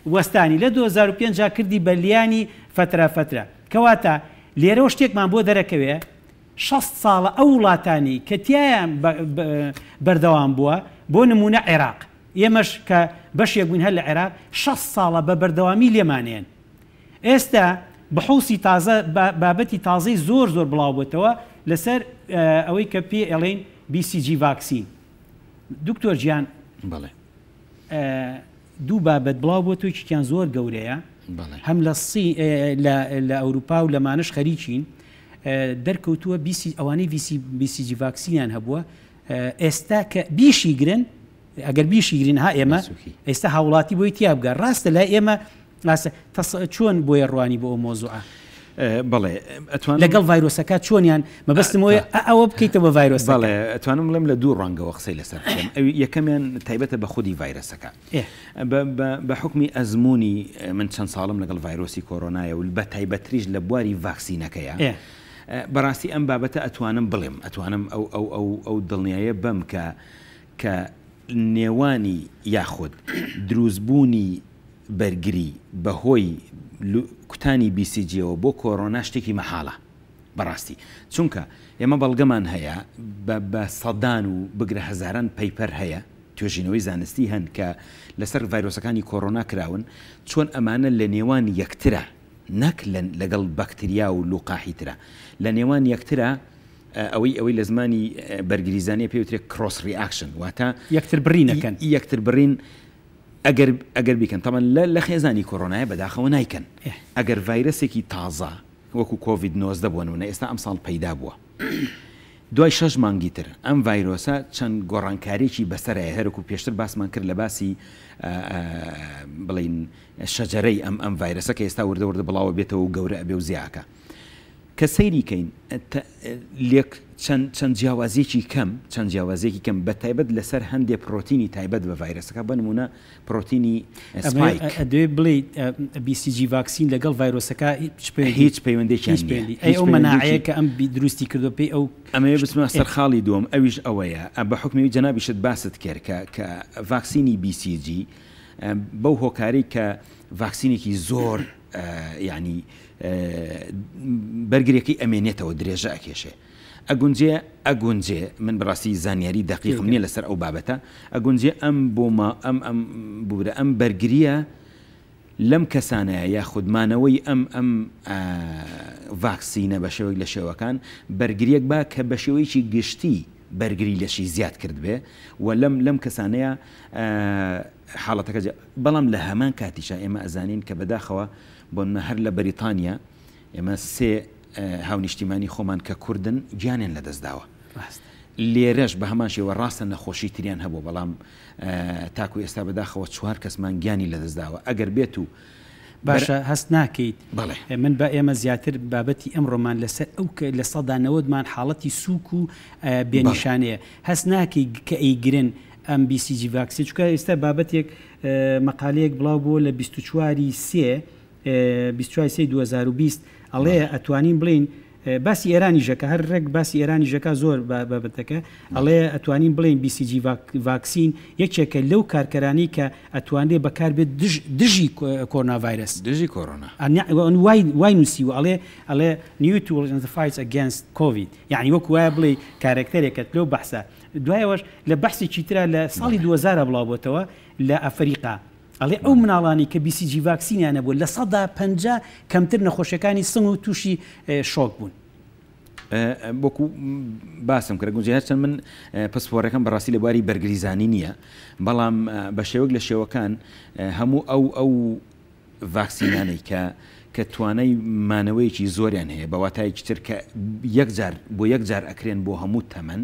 وەستانی لە 2005 کردی بە لیانی فترە فترە کەواتە لێرەوە شتێکمان بۆ دەرەکەوێ 60 ساڵە ئەو وڵاتانی کە تیایان بەردەوام بووە بۆ نمونە عێراق ئێمەش کە بەشێک بووین هەر لە عێراق 60 ساڵە بە بەردەوامی لێمانێن ئێستا بحوسی تازە بابەتی تازەی زۆر زۆر بڵاو بۆتەوە لەسەر ئەوەی کە پێ ئەڵێن BCG vaccine دکتۆر گیان بەڵێ دوو بابەت بڵاو بۆ تۆکیان زۆر گەورەیە هەم لە سی لە ئەوروپا و لەمانش خەریکین دەرکەوتووە بیسی ئەوانەی BCG vaccine یان هەبووە ئێستا کە بیشی گرن ئەگەر بیشیگرین ها ئێمە ئێستا هاوڵاتی بۆی تیا بگا ڕاستە لای ئێمە ئاسە چۆن بۆیە ڕوانی بۆ ئەو مۆزوعە؟ بەڵێ ئەتوان لەگەڵ ڤایرۆسەکە چۆنیان مەبەستم ئەوەیە ئەوە بکەیتەوە بە ڤایرۆسەکە. بەڵێ ئەتوانم بڵێم لە دوو ڕەنگەوە قسەی لەسەر بکەم ئەوی یەکەمیان تایبەتە بە خودی ڤایرەسەکە بە حوکمی ئەزموونی من چەند ساڵم لەگەڵ ڤایرۆسی کۆرۆنایە و بە تایبەتریش لە بواری ڤاکسینەکەیە بەڕاستی ئەم بابەتە ئەتوانم بڵێم ئەتوانم ئەو ئەو ئەو ئەو دڵنیایە بەم کە کە نێوانی یاخود دروستبوونی بەرگری بەهۆی کوتانی BCG-یەوە بۆ کۆرۆنا شتێکی مەحاڵە بەڕاستی چونکە ئێمە بەڵگەمان هەیە بە سەدان و بگرە هەزاران paper هەیە توێژینەوەی زانستی هەن کە لەسەر ڤایرۆسەکانی کۆرۆنا کراون چۆن ئەمانە لە نێوان یەکترا نەک لەگەڵ بەکتریا و لوقاحی ترا لە نێوان یەکترا ئەوەی ئەوەی لە زمانی بەرگریزانیە پێ وترێ cross reaction واتە یەکتر بڕین ئەکەن. یەکتر بڕین ئەگەر ئەگەر بیکەن تەبعەن لە لە خێزانی کۆرۆنایە بەداخەوە نایکەن ئەگەر ڤایرەسێکی تازە وەکو کۆڤید 19 بۆ نمونە ئێستا ئەمساڵ پەیدا بووە دوای شەش مانگی تر ئەم ڤایرۆسە چەند گۆڕانکاریی بەسەرایە هەرکو پێشتر باسمان کرد لە باسی بڵین شەجەرەی ئەم ئەم ڤایرەسە کە ئێستا وردە وردە بڵاوە بێتەوە و گەورە ئەبێ و زیاکە کە سەیری کەین لێک چەند چەند جیاوازیەکی کەم چەند جیاوازیەکی کەم بە تایبەت لەسەر هەندێ پرۆتینی تایبەت بە ڤایرەسەکە بە نمونە پرۆتینی spike. ئەدەوێ بڵێی BCG vaccine لەگەڵ ڤایرۆسەکە هیچ پەیوەندی هیچ پەیوەندێکیان هیچ پەیوەندی ئەی ئەو مەناعەیە کە ئەم دروستی کردوە پێی ئەو ئەمەوێ بچمە سەر خاڵی دووەم ئەویش ئەوەیە بە حوکمی جەنابیشت باست کرد کە کە ڤاکسینی BCG بەو هۆکارەی کە ڤاکسینێکی زۆر یانی بەرگریەکەی ئەمێنێتەوە درێژە ئەکێشێ ئەگونجێ ئەگونجێ من بەڕاستی زانیاری دەقیقم نییە لەسەر ئەو بابەتە ئەگونجێ ئەم بۆ ئەم ئەم بورە ئەم بەرگریە لەم کەسانەیە یاخود مانەوەی ئەم ئەم ڤاکسینە بە شێوەیەک لە شێوەکان بەرگریەک با کە بە شێوەیەکی گشتی بەرگری لەشی زیاد کرد بێ و لەم لەم کەسانەیە حاڵەتەکە بەڵام لە هەمان کاتیشا ئێمە ئەزانین کە بەداخەوە بۆنمە هەر لە بەریتانیا ئێمە سێ هاونیشتیمانی خۆمان کە کوردن گیانیان لەدەست داوە. لێرەش بە هەمان شێوە ڕاستە نەخۆشی تریان هەبوو بەڵام تاکو ئێستا بەداخەوە چوار کەسمان گیانی لەدەست داوە ئەگەر بێت و باشە هەست ناکەیت بەڵێ من بە ئێمە زیاتر بابەتی ئەمڕۆمان لەسەر ئەو کە 90% مان حاڵەتی سووک و بێنیشانەیە هەست ناکەی کە ئەیگرن ئەم BCG vaccine چونکە ئێستا بابەتێک مەقالەیەک بڵاو بووە لە 24 ی سێ 24 سێی 2020 ئەڵێ ئەتوانین بڵێین باسی ئێرانیشەکە هەر ڕێک باسی ئێرانیشەکە زۆر بابەتەکە ئەڵێ ئەتوانین بڵێین BCG vaccine یەکێکە لەو کارکەرانی کە ئەتوانرێ بەکاربێت دژی کۆرۆنا ڤایرەس دژی کۆرۆنا وای وای نووسیوە ئەڵێ ئەڵێ new tools in the fight against COVID یعنی وەکو وایە بڵێ کارەکتەرێکەت لەو بەحسە دوایەوەش لە بەحسێکی ترا لە ساڵی 2000 بڵاو بۆتەوە لە ئەفریقا ئەڵێ ئەو مناڵانی کە BCG vaccine یان نەبووە 50% کەمتر نەخۆشیەکانی سنگ و تووشی شۆک بوون. وەکو باسم کرد گونجێ هەرچەند من پسپۆڕەکەم بەڕاستی لە بواری بەرگریزانی نییە بەڵام بە شێوەک لە شێوەکان هەموو ئەو ئەو ڤاکسینانەی کە کە توانای مانەوەیەکی زۆریان هەیە بە واتایەکی تر کە یەکجار بۆ یەکجار ئەکرێن بۆ هەموو تەمەن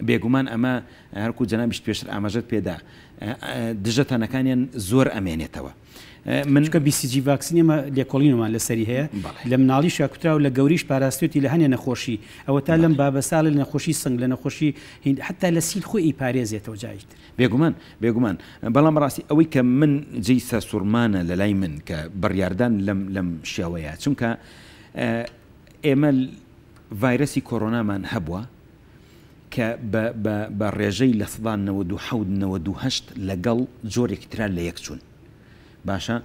بێگومان ئەمە هەرکو جەنابیشت پێشتر ئاماژەت پێدا دژە تەنەکانیان زۆر ئەمێنێتەوە. من چونکە BCG vaccine ئێمە لێکۆڵینەوەمان لەسەری هەیە لە مناڵیشا کوترا و لە گەوریش پاراستوێتی لە هەنێ نەخۆشی ئەوە تا لەم بابەساڵە لە نەخۆشی سنگ لە نەخۆشی هیند حتا لە سیل خۆی ئەیپارێزێتەوە جاری تر. بێگومان بێگومان بەڵام بەڕاستی ئەوەی کە من جێی سەرسوڕمانە لەلای من کە بڕیاردان لەم لەم شێوەیە چونکە ئێمە ڤایرەسی کۆرۆنامان هەبووە کە بە بە بە ڕێژەی 97% 98% لەگەڵ جۆرێکی ترا لە یەک چوون. باشە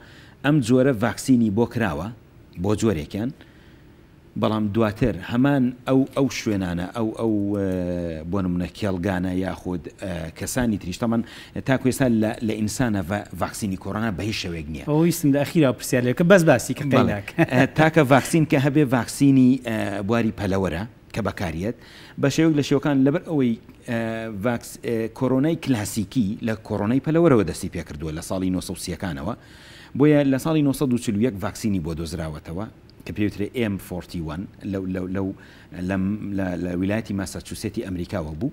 ئەم جۆرە ڤاکسینی بۆ کراوە بۆ جۆرێکیان بەڵام دواتر هەمان ئەو ئەو شوێنانە ئەو ئەو بۆ نمونە کێڵگانە یاخود کەسانی تریش تەمان تاکو ئێستا لە لە ئینسانە ڤاکسینی کۆرۆنا بە هیچ شێوەیەک نییە. ئەوە ویستم لە ئەخیرا پرسیار لێ بکەم بەس باسی کە بەڵێ قەیناک. تاکە ڤاکسین کە هەبێ ڤاکسینی بواری پەلەوەرە کە بەکاریەت بە شێوەیەک لە شێوەکان لەبەر ئەوەی ڤاکس کۆرۆنای کلاسیکی لە کۆرۆنای پەلەوەرەوە دەستی پێکردووە لە ساڵی 930 ەکانەوە بۆیە لە ساڵی 941 ڤاکسینی بۆ دۆزراوەتەوە کە پێوترێ ئێم فۆرتی وەن لەو لەو لەو لەم لە لە ویلایەتی ماساچوسێتی ئەمریکاوە بوو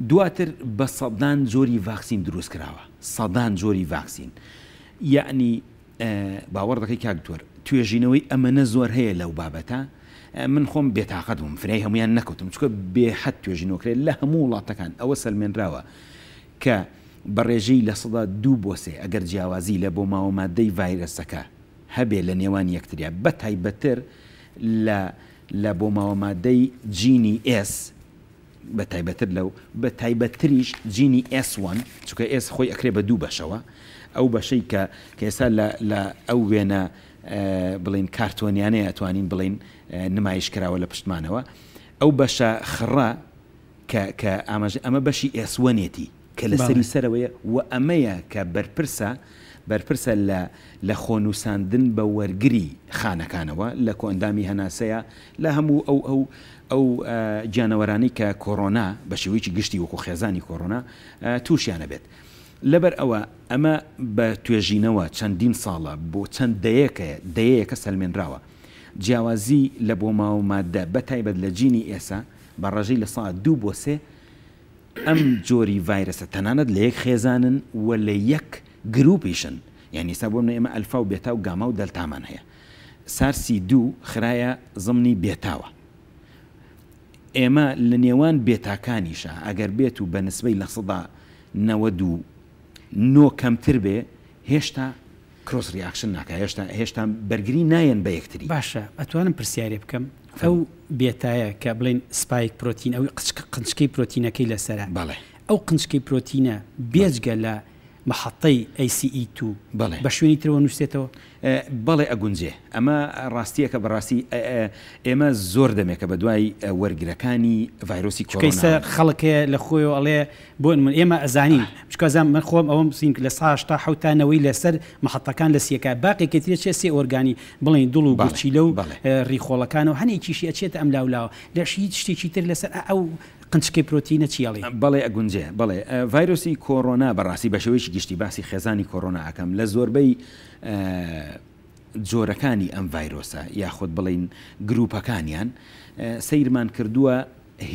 دواتر بە سەدان جۆری ڤاکسین دروست کراوە سەدان جۆری ڤاکسین یەعنی باوەڕ دەکەی کاک دکتۆر توێژینەوەی ئەمەنە زۆر هەیە لەو بابەتە من خۆم بێتاقەت بووم فرای هەمویان نەکەوتم چکە بێحەد توێژینەوە کرێت لە هەموو وڵاتەکان ئەوە سەلمێنراوە کە بە ڕێژەی 2% بۆ 3% ئەگەر جیاوازی لە بۆ ماوە مادەی ڤایرەسەکە هەبێ لە نێوان یەکتریا بە تایبەتتر لە لە بۆماوە مادەی جینی ئێس بە تایبەتر لەو بە تایبەتتریش جینی ئێس وەن چونکە ئێس خۆی ئەکرێ بە دوو بەشەوە ئەو بەشەی کە کە ئێستا لە لە ئەو وێنە بڵین کارتۆنیانەیە ئەتوانین بڵین نمایش کراوە لە پشتمانەوە ئەو بەشە خڕە کە کە ئاماژە ئەمە بەشی ئێس وەنێتی کە لە سەری سەرەوەیە و ئەمەیە کە بەرپرسە بەرپرسە لە لە خۆنووساندن بە وەرگری خانەکانەوە لە کۆئەندامی هەناسەیە لە هەموو ئەو ئەو ئەو گیانەوەرانەی کە کۆرۆنا بە شێوەیەکی گشتی وەکو خێزانی کۆرۆنا تووشیان ئەبێت. لەبەر ئەوە ئەمە بە توێژینەوە چەندین ساڵە بۆ چەند دەیەکە دەیەیەکە سەلمێنراوە جیاوازی لە بۆماوە ماددە بە تایبەت لە جینی ئێسا بە ڕێژەی 2% بۆ 3% ئەم جۆری ڤایرەسە تەنانەت لە یەک خێزانن و لە یەک گروپیشن یانی ئێستا بۆ منە ئێمە ئەلفا و بێتا و گاما و دەلتامان هەیە سارسی دوو خرایە زمنی بێتاوە ئێمە لە نێوان بێتاکانیشا ئەگەر بێت و بە نسبەی 99% کەمتر بێ هێشتا cross reaction ناکا هێشتا هێشتا بەرگری نایەن بە یەکتری. باشە ئەتوانم پرسیارێ بکەم ئەو بێتایە کە بڵێن spike protein ئەو قچکە قنچکەی پرۆتینەکەی لەسەرە بەڵێ. ئەو قنچکەی پرۆتینە بێجگە لە مەحەتەی ACE2 بەڵێ. بە شوێنی ترەوە نووسێتەوە؟ بەڵێ ئەگونجێ. ئەمە ڕاستییەکە بەڕاستی ئێمە زۆر دەمێکە بەدوای وەرگرەکانی ڤایرۆسی چونکە ئیستا کۆرۆناوەین. خەڵک هەیە لە خۆیەوە ئەڵێ بۆ نمونە ئێمە ئەزانین چونکە ئەزانم من خۆم ئەوەم سین لە سا هەشتا حەوت تا نەوەی لەسەر مەحەتەکان لە سیەکە باقێکی تری ئەچێ سێ ئۆرگانی بڵێین دڵ و بەڵێ گورچیلە و بەڵێ. ڕیخۆڵەکان و هەنێکیشی ئەچێتە ئەم لاولاوە لەش هیچ شتێکی تر لەسەر ئەو قنچکەی پرۆتینە چی ئەڵێی؟ بەڵێ ئەگونجێ بەڵێ ڤایرۆسی کۆرۆنا بەڕاستی بە شێوەیەکی گشتی باسی خێزانی کۆرۆنا ئەکەم لە زۆربەی جۆرەکانی ئەم ڤایرۆسە یاخود بڵێین گروپەکانیان سەیرمان کردووە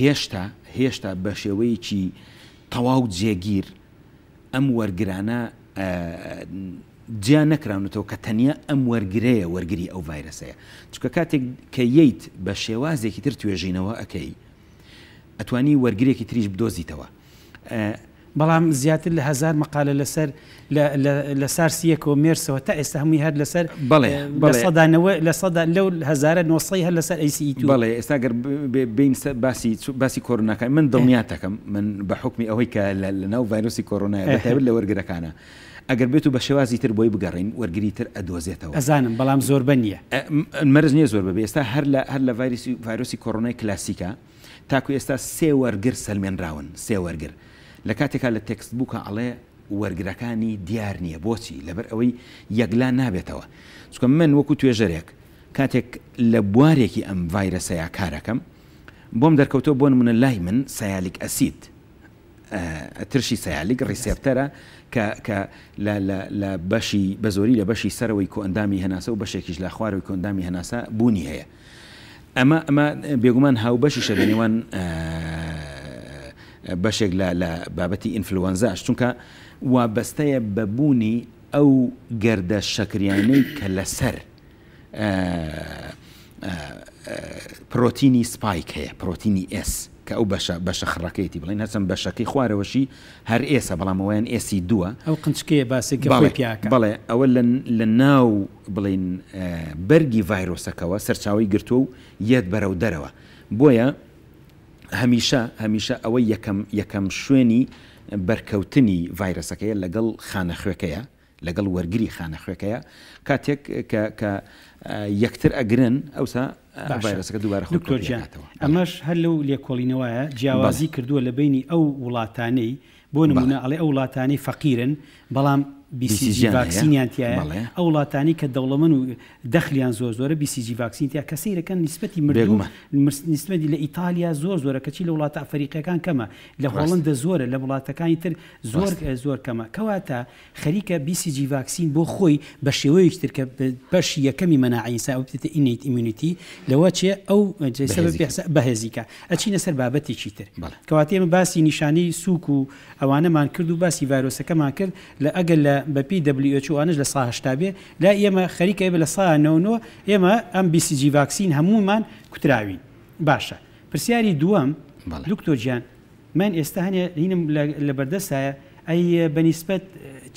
هێشتا هێشتا بە شێوەیەکی تەواو جێگیر ئەم وەرگرانە جیا نەکراونەتەوە کە تەنیا ئەم وەرگرەیە وەرگری ئەو ڤایرەسەیە چونکە کاتێک کە یەیت بە شێوازێکی تر توێژینەوە ئەکەی ئەتوانی وەرگرێکی تریش بدۆزیتەوە. بەڵام زیاتر لە هەزار مەقالە لەسەر لە لە لە سارس یەکەوە مێرسەوە تا ئێستا هەمووی هەر لەسەر بەڵێ لە بەڵێ. سەدا نەوە لە سەدا لەو هەزارە نۆسەی هەر لەسەر ئەی سی ئی توو. بەڵێ ئێستا گەر بێین سەر باسی باسی کۆرۆناکان من دڵنیاتەکەم من بە حوکمی ئەوەی کە لە لەناو ڤایرۆسی کۆرۆنایە بە تایبەت لە وەرگرەکانە ئەگەر بێت و بە شێوازی تر بۆی بگەڕێین وەرگری تر ئەدۆزێتەوە. ئەزانم بەڵام زۆربە نییە. مەرج نییە زۆربە بێ ئێستا هەر لە هەر لە ڤایرسی ڤایرۆسی کۆرۆنای کلاسیکە تاکو ئێستا سێ وەرگر سەلمێنراون، سێ وەرگر، لە کاتێکا لە text book ا ئەڵێ وەرگرەکانی دیار نییە، بۆچی؟ لەبەر ئەوەی یەکلا نابێتەوە، چونکە من وەکو توێژەرێک کاتێک لە بوارێکی ئەم ڤایرەسەیا کارەکەم بۆم دەرکەوتووە بۆ نمونە لای من sialic acid ترشی sialic receptor ە کە کە لە لە لە بەشی بە زۆری لە بەشی سەرەوەی کۆئەندامی هەناسە و بەشێکیش لە خوارەوەی کۆئەندامی هەناسە بوونی هەیە. ئەمە ئەمە بێگومان هاوبەشیشە لە نێوان بەشێک لە لە بابەتی ئینفلوەنزاش چونکە وابەستەیە بە بوونی ئەو گەردە شەکریانەی کە لەسەر پرۆتینی spike هەیە پرۆتینی S. کە ئەو بەشە بەشە خڕەکەیەتی بڵێین هەرچەند بەشەکەی خوارەوەشی هەر ئێسە بەڵام ئەوەیان ئێسی دووە. ئەو قنچکەیە باسێک کە خۆی پیا ئەکا. بەڵێ ئەوە لە لە ناو بڵێین بەرگی ڤایرۆسەکەوە سەرچاوەی گرتووە و یەت بەرەو دەرەوە بۆیە هەمیشە هەمیشە ئەوە یەکەم یەکەم شوێنی بەرکەوتنی ڤایرەسەکەیە لەگەڵ خانە خوێکەیە لەگەڵ وەرگری خانە خوێکەیە کاتێک کە کە یەکتر ئەگرن ئەوسا باشە ڤایرەسەکە دووبارە خۆی دکتۆر کۆپی گیان ئەکاتەوە. بەڵێ. ئەمەش هەر لەو لێکۆڵینەوایە بەڵێ. جیاوازی کردووە لە بەینی ئەو وڵاتانەی بۆ بەڵێ. نموونە ئەڵێ ئەو وڵاتانەی فەقیرن بەڵام BCG BCG یان هەیە ڤاکسینیان تیایە بەڵێ. ئەو وڵاتانەی کە دەوڵەمەن و دەخلیان زۆر زۆرە BCG ڤاکسین تیا کە سەیرەکەن نیسبەتی مردوو بێگومان. نیسبەتی لە ئیتالیا زۆر زۆرە کەچی لە وڵاتە ئەفەریقیەکان کەمە لە ڕاستە. هۆڵندە زۆرە لە وڵاتەکانی تر زۆر ڕاستە. زۆر کەمە کەواتە خەریکە BCG ڤاکسین بۆ خۆی بە شێوەیەکی تر کە بەشی یەکەمی مەناعەی ئینسان ئەو پێتە innate immunity لەوە چێ ئەو بەهێزی کە. بەهێزی کە ئەچینە سەر بابەتێکی تر بەڵێ. کەواتە ئێمە باسی نیشانەی سووک و ئەوانەمان کرد و باسی ڤایرۆسەکەمان کرد لە ئەگەر لە بە پێی WHO ئەوانەش 80% بێ لای ئێمە خەریکە ئێمە 99% ئێمە ئەم BCG ڤاکسین هەموومان کوتراوین باشە پرسیاری دووەم بەڵێ. دکتۆر گیان من ئێستا هەنێ هینم لە بەردەستایە ئەی بە نیسبەت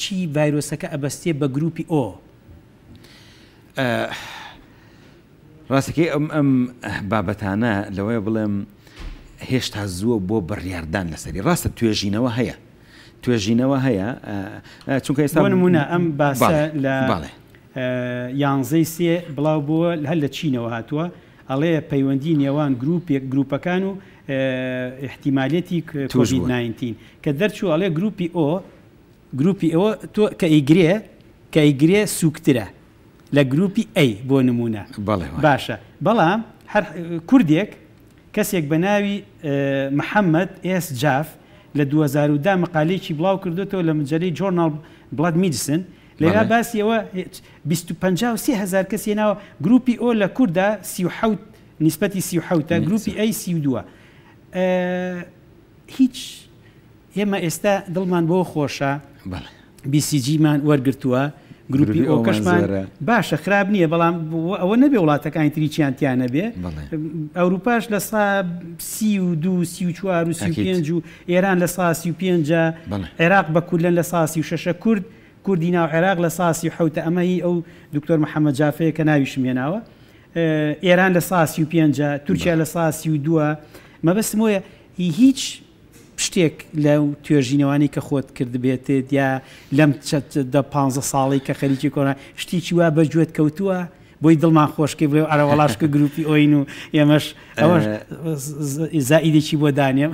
چی ڤایرۆسەکە ئەبەستێ بە گروپی O؟ ڕاستەکەی ئەم ئەم بابەتانە لەوەیە بڵێم هێشتا زووە بۆ بڕیاردان لەسەری ڕاستە توێژینەوە هەیە توێژینەوە هەیە چونکە ئێستا بۆ نمونە ئەم باسە لە یانزەی سێ بڵاو بووە هەر لە چینەوە هاتووە ئەڵێ پەیوەندی نێوان گروپێک گروپەکان و ئیحتیمالیەتی کۆڤید 19 کە دەرچوو ئەڵێ گروپی O گروپی ئەوە تۆ کە ئەیگرێ کە ئەیگرێ سووکترە لە گروپی A بۆ نمونە باشە بەڵام هەر کوردێک کەسێک بە ناوی محەممەد ئێس جاف لە 2010 مقالێکی بڵاو کردوێتەوە لە مجلەی Journal Blood Medicine لەویا باسی ئەوە 53 هزار کەسی ناوە گروپی O لە کووردا 37 نیسبەتی 37 گروپی A 32 هیچ ئێمە ئێستا دڵمان بۆ خۆشە BCG مان وەرگرتووە گروپی O کەشمان باشە خراپ نییە بەڵام ئەوە نەبێ وڵاتەکانی تریچیان تیا نەبێ ئەوروپاش لە سا 32 34 و 35 و ئێران لە سا 35 عێراق بە کولەن لە سا 36 کورد کوردی ناو عێراق لە سا 37 ئەمە هی ئەو دکتۆر محەممەد جافەیە کە ناویشم هێناوە ئێران لە سا 35 تورکیا لە سا 32 مەبەستم وەیە هیچ شتێک لەو توێژینەوانەی کە خۆت کردبێتت یا لەم دە پانزە ساڵەی کە خەریکی کۆرۆنا شتێکی وا بە گوێت کەوتووە بۆی دڵمان خۆشکەی بڵێ ئەرە وەڵاش کە گروپی ئۆین و ئێمەش ئەوەش زائیدێکی بۆ دانێم.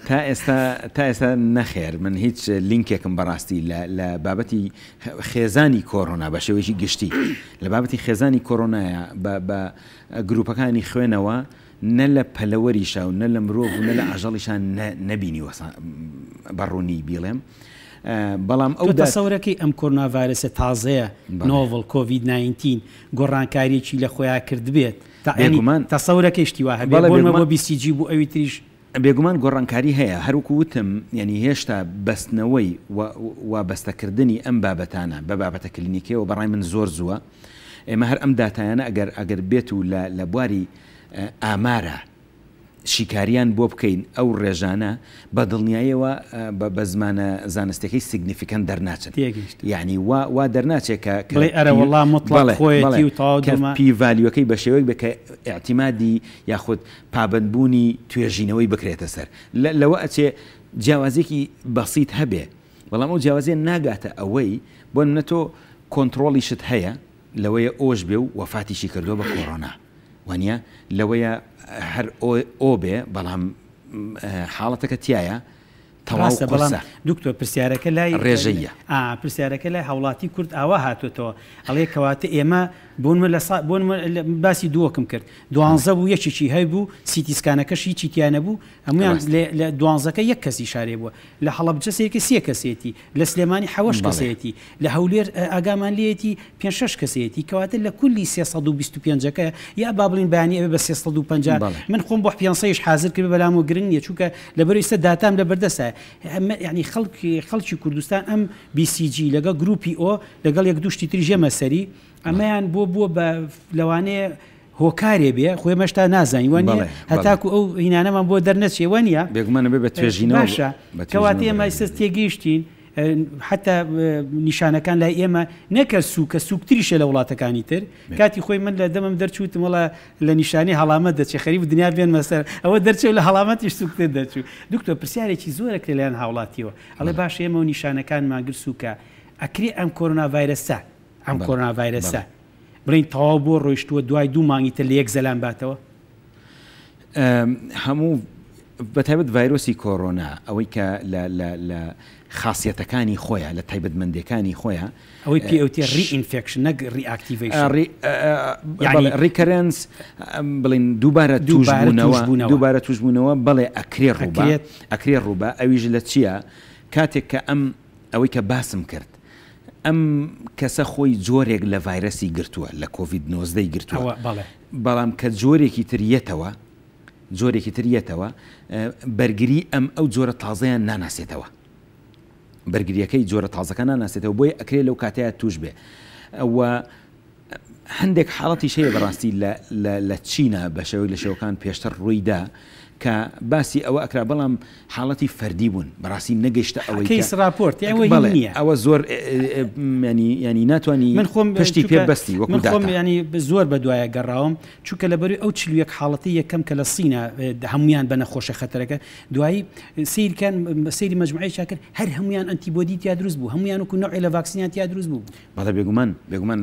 تا ئێستا تا ئێستا نەخێر من هیچ لینکێکم بەڕاستی لە لە بابەتی خێزانی کۆرۆنا بە شێوەیەکی گشتی لە بابەتی خێزانی کۆرۆنایە بە بە گروپەکانی خوێنەوە نە لە پەلەوەریشا و نە لە مرۆڤ و نە لە ئاژەڵیشا نەبینیوە بە ڕوونی بیڵێم بەڵام ئەو تۆ تەسەورەکەی ئەم کۆرۆنا ڤایرەسە تازەیە novel کۆڤید 19 گۆڕانکاریەکی لە خۆیا کردبێت بێگومان تەسەورەکەی شتی وا هەبێت بۆ نموونە بۆ BCG بۆ ئەوی تریش بێگومان گۆڕانکاری هەیە هەروەکو وتم یانی هێشتا بەستنەوەی و وابەستەکردنی ئەم بابەتانە بە بابەتە کلینیکیەوە بەڕای من زۆر زووە ئێمە هەر ئەم داتایانە ئەگەر ئەگەر بێت و لە لە بواری ئامارە شیکاریان بۆ بکەین ئەو ڕێژانە بە دڵنیایەوە بە بە زمانە زانستیەکەی significant دەرناچن تێگەیشتم. یانی وا وا دەرناچێ کە کە بڵێی ئەرە پی وەڵا موتڵەق بەڵێ خۆیەتی بەڵێ و تەواو کە دڵمان P value ەکەی بە شێوەیەک بێ کە ئیعتیمادی یاخود پابەندبوونی توێژینەوەی بکرێتە سەر لە لەوە ئەچێ جیاوازیەکی بەسیت هەبێ بەڵام ئەو جیاوازیە ناگاتە ئەوەی بۆ نمونە تۆ کۆنتڕۆڵیشت هەیە لەوەیە O ش بێ و وەفاتیشی کردووە بە کۆرۆنا وانیە لەوەیە هەر O O بێ بەڵام حاڵەتەکە تیایە تەواو ڕاستە بەڵام قورسە. دکتۆر پرسیارەکە لای ڕێژەییە. ئا پرسیارەکە لای هاوڵاتی کورد ئاوا هاتۆتەوە ئەڵێ کەواتە ئێمە بۆ نمونە لە سا بۆ نمونە باسی دووەکم کرد دوانزە بوو یەکێکی هەبوو CT scan ەکەش هیچی تیا نەبوو هەموویان ڕاستە. لە لە دوانزەکە یەک کەسی شارێ بووە لە هەڵەبجە سەیرکە سێ کەسێتی لە سلێمانی حەوەش بەڵێ. کەسێتی لە هەولێر ئاگامان لێیەتی پێنج شەش کەسێتی کەواتە لە کولی 325 ەکە یا با بڵین بەیانی ئەبێ بە 350 بەڵێ. من خۆم بۆ پێنج سەدیش حازر کرد بەلامەوە گرنگ نییە چونکە لەبەر ئێستا داتام لە بەردەستە یعنی خەڵکی خەڵکی کوردستان ئەم BCG لەگەڵ گروپی O لەگەڵ یەک دوو شتی تریش یەمە سەری ئەمەیان بۆ بووە بە لەوانەیە هۆکارێ بێ خۆ ئێمە هێشتا نازانین وانیە بەڵێ، بەڵێ. هەتاکو ئەو هینانەمان بۆ دەرنەچێ وانیە؟ بێگومان ئەبێ بە توێژینەوە باشە بە کەواتە توێژینەوە ئێمە بەرهەم ئیستا تێگەیشتین حەتا نیشانەکان لای ئێمە نەکە سووکە سووکتریشە لە وڵاتەکانی تر کاتی خۆی من لە دەمم دەرچووتم وەڵا لە نیشانەی هەڵامەت دەچێ خەریک بوو دنیا بێنمە سەر ئەوە دەرچێ لە هەڵامەتیش سووکتر دەرچوو دکتۆر پرسیارێکی زۆرە کرێ لایەن هاوڵاتیەوە ئەڵێ باشە ئێمە و نیشانەکانمان گر سووکە ئەکرێ ئەم کۆرۆنا ڤایرەسە ئەم کۆرۆنا ڤایرەسە بڵێین تەواو بۆ ڕۆیشتووە دوای دوو مانگی تر لە یەک زەلام باتەوە؟ هەموو بەتایبەت ڤایرۆسی کۆرۆنا ئەوەی کە لە لە لە خاسیەتەکانی خۆیان لە تایبەتمەندەکانی خۆیان ئەوەی پێ ئەوتێ reinfection نەک reactivation recurrence بڵین دووبارە توشبوونەوە دووبارە توشبوونەوە بەڵێ ئەکرێ ڕووبا ئەکرێ ڕووبا ئەویش لە چییە کاتێک کە ئەم ئەوەی کە باسم کرد ئەم کەسە خۆی جۆرێک لە ڤایرەسی گرتووە لە کۆڤید 19 گرتووە بەڵام کە جۆرێکی تر یەتەوە جۆرێکی تر یەتەوە بەرگری ئەم ئەو جۆرە تازەیان ناناسێتەوە بەرگریەکەی جۆرە تازەکە ناناسێتەوە بۆیە ئەکرێ لەو کاتەیە توش بێ و هەندێک حاڵەتیش هەیە بەڕاستی لە لە لە چینا بە شێوەیەک لە شێوەکان پێشتر ڕوویدا کە باسی ئەوە ئەکرا بەڵام حاڵەتی فەردی بوون بەڕاستی نەگەیشتە ئەوەی کە case report ئەوە هی بەڵێ نییە. ئەوە زۆر یانی یانی ناتوانی من خۆم پشتی پێ چونکە ببەستی وەکو من خۆم داتا. یانی زۆر بە دوایە گەڕاوم چونکە لەبەروی ئەو 41 حاڵەتی یەکەم کە لە سینا هەمویان بە نەخۆشە خەتەرەکە دوایی سیرکەن سەیری مەجموعەیەکیان کرد هەر هەمویان ئەنتیبۆدی تیا دروست بوو هەمویان وەکو نەوعێ لە ڤاکسینیان تیا دروست بوو. بەڵێ بێگومان بێگومان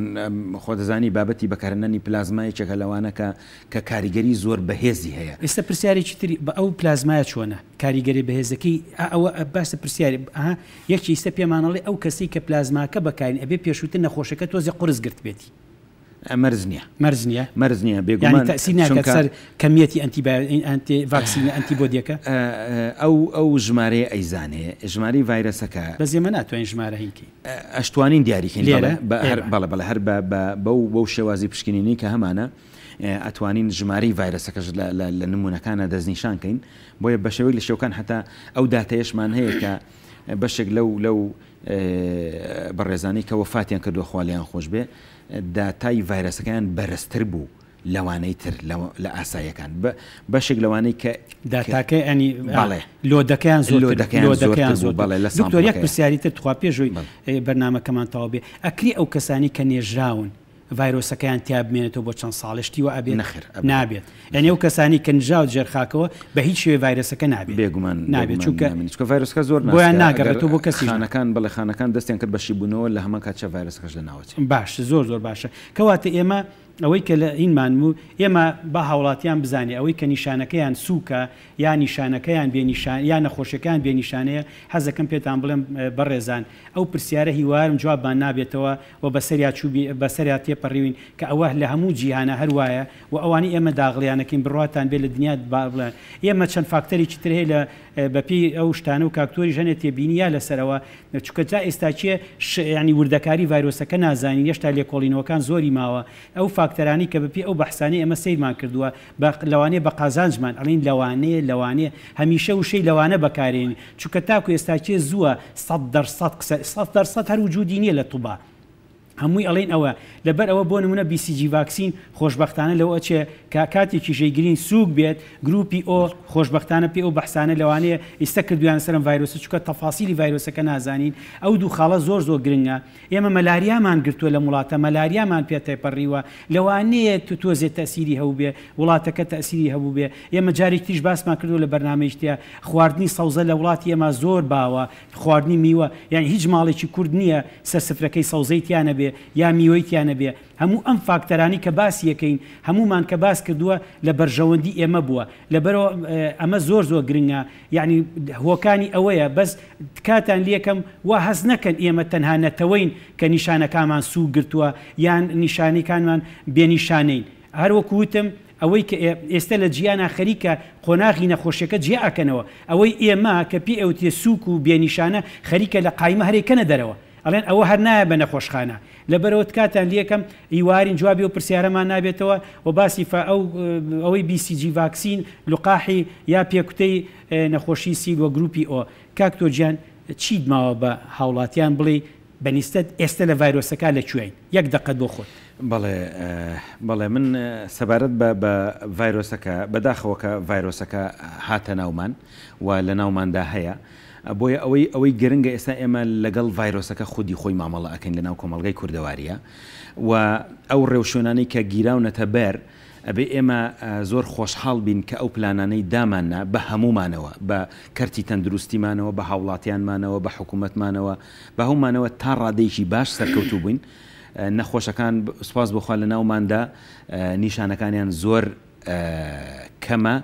خۆ دەزانی بابەتی بەکارهێنانی پلازما یەکێکە لەوانە کە کە کاریگەری زۆر بەهێزی هەیە. ئێستا پرسیارێکی تری بە ئەو پلازمایە چۆنە کاریگەری بەهێزەکەی ئا ئەوە باسە پرسیاری ئەها یەکی ئیستە پێمان ئەڵێ ئەو کەسەی کە پلازماکە بەکارین ئەبێ پێشووتر نەخۆشەکە تۆزێ قورس گرتبێتی. مەرج نییە. مەرج نییە؟ مەرج نییە یانی بێگومان تەئسیر ناکات چونکە سەر کەمیەتی ئەنتی ئەنتی ڤاکسینە ئەنتیبۆدیەکە؟ ئەو ئەو ژمارەیە ئەیزانێ ژمارەی ڤایرەسەکە. بەس ئێمە ناتوانین ژمارە هین کەین. ئەشتوانین دیاری کەین لێرە؟ بەڵێ هەر ئێمە. بەڵێ بەڵێ هەر بە بە بەو بەو شێوازی پشکنینەی کە هەمانە ئەتوانین ژمارەی ڤایرەسەکەش لە لە لە نموونەکانا دەستنیشان کەین بۆیە بە شێوەیەک لە شێوەکان هەتا ئەو داتایەشمان هەیە کە بەشێک لەو لەو بەڕێزانەی کە وەفاتیان کردووە خوا لێیان خۆش بێ داتای ڤایرەسەکەیان بەرزتر بوو لەوانەی تر لە ئاساییەکان بەشێک لەوانەی کە داتاکە ینی بەڵێ لۆدەکەیان زۆر لۆدەکەیان زۆر بەڵێ لە دکتۆر یەک پرسیاری تر تخوا پێشووی بەرنامەکەمان تەواو بێ ئەکری ئەو کەسانی کە نێژراون ڤایرۆسەکەیان تیا بمێنێتەوە بۆ چەند ساڵێ شتی وا ئەبێت؟ نەخێر ئەبەدەن. نابێت یانی ئەو کەسانی کە نژاوت ژێر خاکەوە بە هیچ شێوەیە ڤایرۆسەکە نابێت بێگومان نابێت بێگومان چونکە نامێنێت چونکە ڤایرۆسەکە زۆر بۆیان ناسکە ئەگەر ناگەڕێتەوە بۆ کەسیش نا. خانەکان بەڵێ خانەکان دەستیان کرد بە شیبوونەوە لە هەمان کاتیشا ڤایرۆسەکەش لەناوەچێ. باش زۆر زۆر باشە کەواتە ئێمە ئەوەی کە لە هینمان و ئێمە با هاوڵاتیان بزانێ ئەوەی کە نیشانەکەیان سووکە یا نیشانەکەیان بێ نیشان یا نەخۆشیەکەیان بێ نیشانەیە حەزەکەم پێتان بڵێم بەڕێزان ئەو پرسیارە هیوارم جوابمان نابێتەوە و بەسەریا چووبی بەسەریا تێپەڕیوین کە ئەوە لە هەموو جیهانا هەر وایە و ئەوانەی ئێمە داغڵیانەکەین بڕواتان بێ لە دنیا با بڵێن ئێمە چەند فاکتەرێکی تر هەیە لە بەپێی ئەو شتانە و کاکتۆریش هەنێ تێبینی یا لەسەر ئەوە چونکە تا ئێستا کێ ش یانی وردەکاری ڤایرۆسەکە نازانین هێشتا لێکۆڵینەوەکان زۆری ماوە ئەو فاکتەرانەی کە بەپێی ئەو بەحسانەی ئێمە سەیرمان کردووە بە لەوانەیە بە قازانجمان ئەڵێین لەوانەیە لەوانەیە هەمیشە وشەی لەوانە بەکارێنین چونکە تاکو ئێستا کێ زووە 100% قسە 100% هەر وجودی نییە لە طوبا هەمووی ئەڵێین ئەوە لەبەر ئەوە بۆ نمونە BCG ڤاکسین خۆشبەختانە لەوە ئەچێ کە کاتێکیش ئەیگرین سووک بێت گروپی O خۆشبەختانە پێ ئەو بەحسانە لەوانەیە ئیستە کردویانە سەرم ڤایرۆسە چونکە تەفاسیلی ڤایرۆسەکە نازانین ئەو دوو خاڵە زۆر زۆر گرنگە ئێمە مەلاریامان گرتووە لەم وڵاتە، مەلاریامان پێ تێپەڕیوە، لەوانەیە تۆزێ تەئسیری هەبووبێ، وڵاتەکە تەئسیری هەبووبێ، ئێمە جارێکی تریش باسمان کردووە لە بەرنامەیەکی تریا، خواردنی سەوزە لە وڵاتی ئێمە زۆر باوە، خواردنی میوە، یانی هیچ ماڵێکی کورد نییە سەر سفرەکەی سەوزەی تیا نەبێ یا میوەی تیا نەبێ، هەموو ئەم فاکتەرانەی کە باسی ئەکەین هەموومان کە باس کردووە لە بەرژەوەندی ئێمە بووە، لەبەرئەوە ئەمە زۆر زۆر گرنگە، یەعنی هۆکانی ئەوەیە، بەس تکاتان لێکەم وا هەست نەکەن ئێمە تەنها نەتەوەین کە نیشانەکانمان سووک گرتووە یان نیشانەکانمان بێ نیشانەین. هەر وەکو وتم ئەوەی کە ئێستە لە جیهانا خەریکە قۆناغی نەخۆشیەکە جیا ئەکەنەوە، ئەوەی ئێمە کە پێی ئەوترێ سووک و بێ نیشانە خەریکە لە قایمە هەرێکەنە دەرەوە. ئەڵێن ئەوە هەر نایە بە نەخۆشخانە. لەبەرئەوە تکاتان لێکەم هیوارین جوابی ئەو پرسیارەمان نابێتەوە و باسی فا ئەو ئەوەی BCG ڤاکسین لقاحی یا پێکوتەی نەخۆشی سیل وە گروپی O کاک تۆ گیان چیت ماوە بە هاوڵاتیان بڵێی بە نیسبەت ئێستە لە ڤایرۆسەکە لە کوێین یەک دەقەت بۆ خۆت. بەڵێ بەڵێ من سەبارەت بە بە ڤایرۆسەکە بەداخەوە کە ڤایرۆسەکە هاتە ناومان و لە ناوماندا هەیە بۆیە ئەوەی ئەوەی گرنگە ئێستا ئێمە لەگەڵ ڤایرۆسەکە خودی خۆی مامەڵە ئەکەین لە ناو کۆمەڵگای کوردەواریە و ئەو ڕێوشوێنانەی کە گیراونەتە بەر ئەبێ ئێمە زۆر خۆشحاڵ بین کە ئەو پلانانەی داماننا بە هەموومانەوە، بە کەرتی تەندروستیمانەوە، بە هاوڵاتیانمانەوە، بە حکومەتمانەوە، بە هەموومانەوە تا ڕادەیەکی باش سەرکەوتوو بووین. نەخۆشەکان سوپاس بۆ خوا لە ناوماندا نیشانەکانیان زۆر کەمە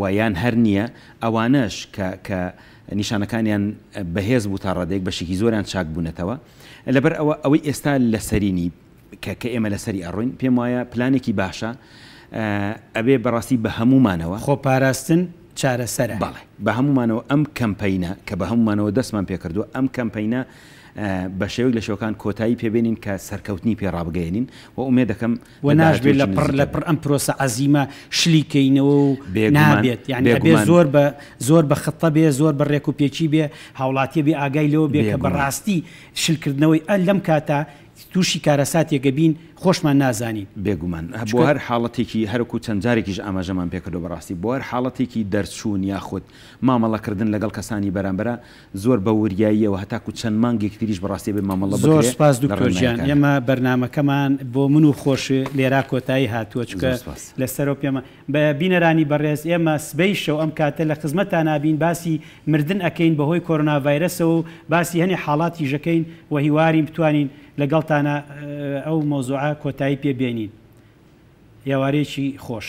و یان هەر نییە، ئەوانەش کە کە نیشانەکانیان بەهێز بوو تا ڕادەیەک بەشێکی زۆریان چاک بوونەتەوە. لەبەر ئەوە ئەوەی ئێستا لەسەرینی کە کە ئێمە لەسەری ئەڕۆین پێم وایە پلانێکی باشە ئەبێ بەڕاستی بە هەموومانەوە. خۆپاراستن چارەسەرە. بەڵێ بە هەموومانەوە ئەم کەمپەینە کە بە هەموومانەوە دەستمان پێکردووە ئەم کەمپەینە بە شێوەیەک لە شێوەکان کۆتایی پێ بێنین کە سەرکەوتنی پێ ڕابگەیەنین و ئومێد دەکەم وە لە ناشبێت داهاتوویەکی لە پڕ لە نزیکە پڕ ئەم پرۆسە عەزیمە شلی کەینەوە و بێگومان نابێت یانی ئەبێ بێگومان. زۆر بە زۆر بە خطە بێ زۆر بە ڕێک و پێکی بێ هاوڵاتیە بێ ئاگای لەوە بێ کە بێگومان. بەڕاستی شل کردنەوەی ئە لەم کاتە تووشی کارەساتێک ئەبین خۆشمان نازانین. بێگومان بۆ چونکە. هەر حاڵەتێکی هەرەکو چەند جارێکیش ئاماژەمان پێکردوە بەڕاستی بۆ هەر حاڵەتێکی دەرچوون یاخود مامەڵەکردن لەگەڵ کەسانی بەرامبەرا زۆر بە وریاییەوە هەتاکو چەند مانگێکی تریش بەڕاستی ئەبێ مامەڵە زۆر بکرێ سوپاس لە دکتۆر گیان ڕێنمایەکانا. ئێمە بەرنامەکەمان بۆ من و خۆش لێرا کۆتایی هاتووە چونکە زۆر سوپاس. لەسەرەوە پێمە بە بینەرانی بەڕێز ئێمە سبەی شەو ئەم کاتە لە خزمەتانا بین باسی مردن ئەکەین بەهۆی کۆرۆنا ڤایرەسەوە و باسی هەنێ حاڵاتیش ئەکەین و هیوارین بتوانین لەگەڵتانا ئەو مەوزوعە کۆتایی پێ بێنین. ئێوارەیەکی خۆش.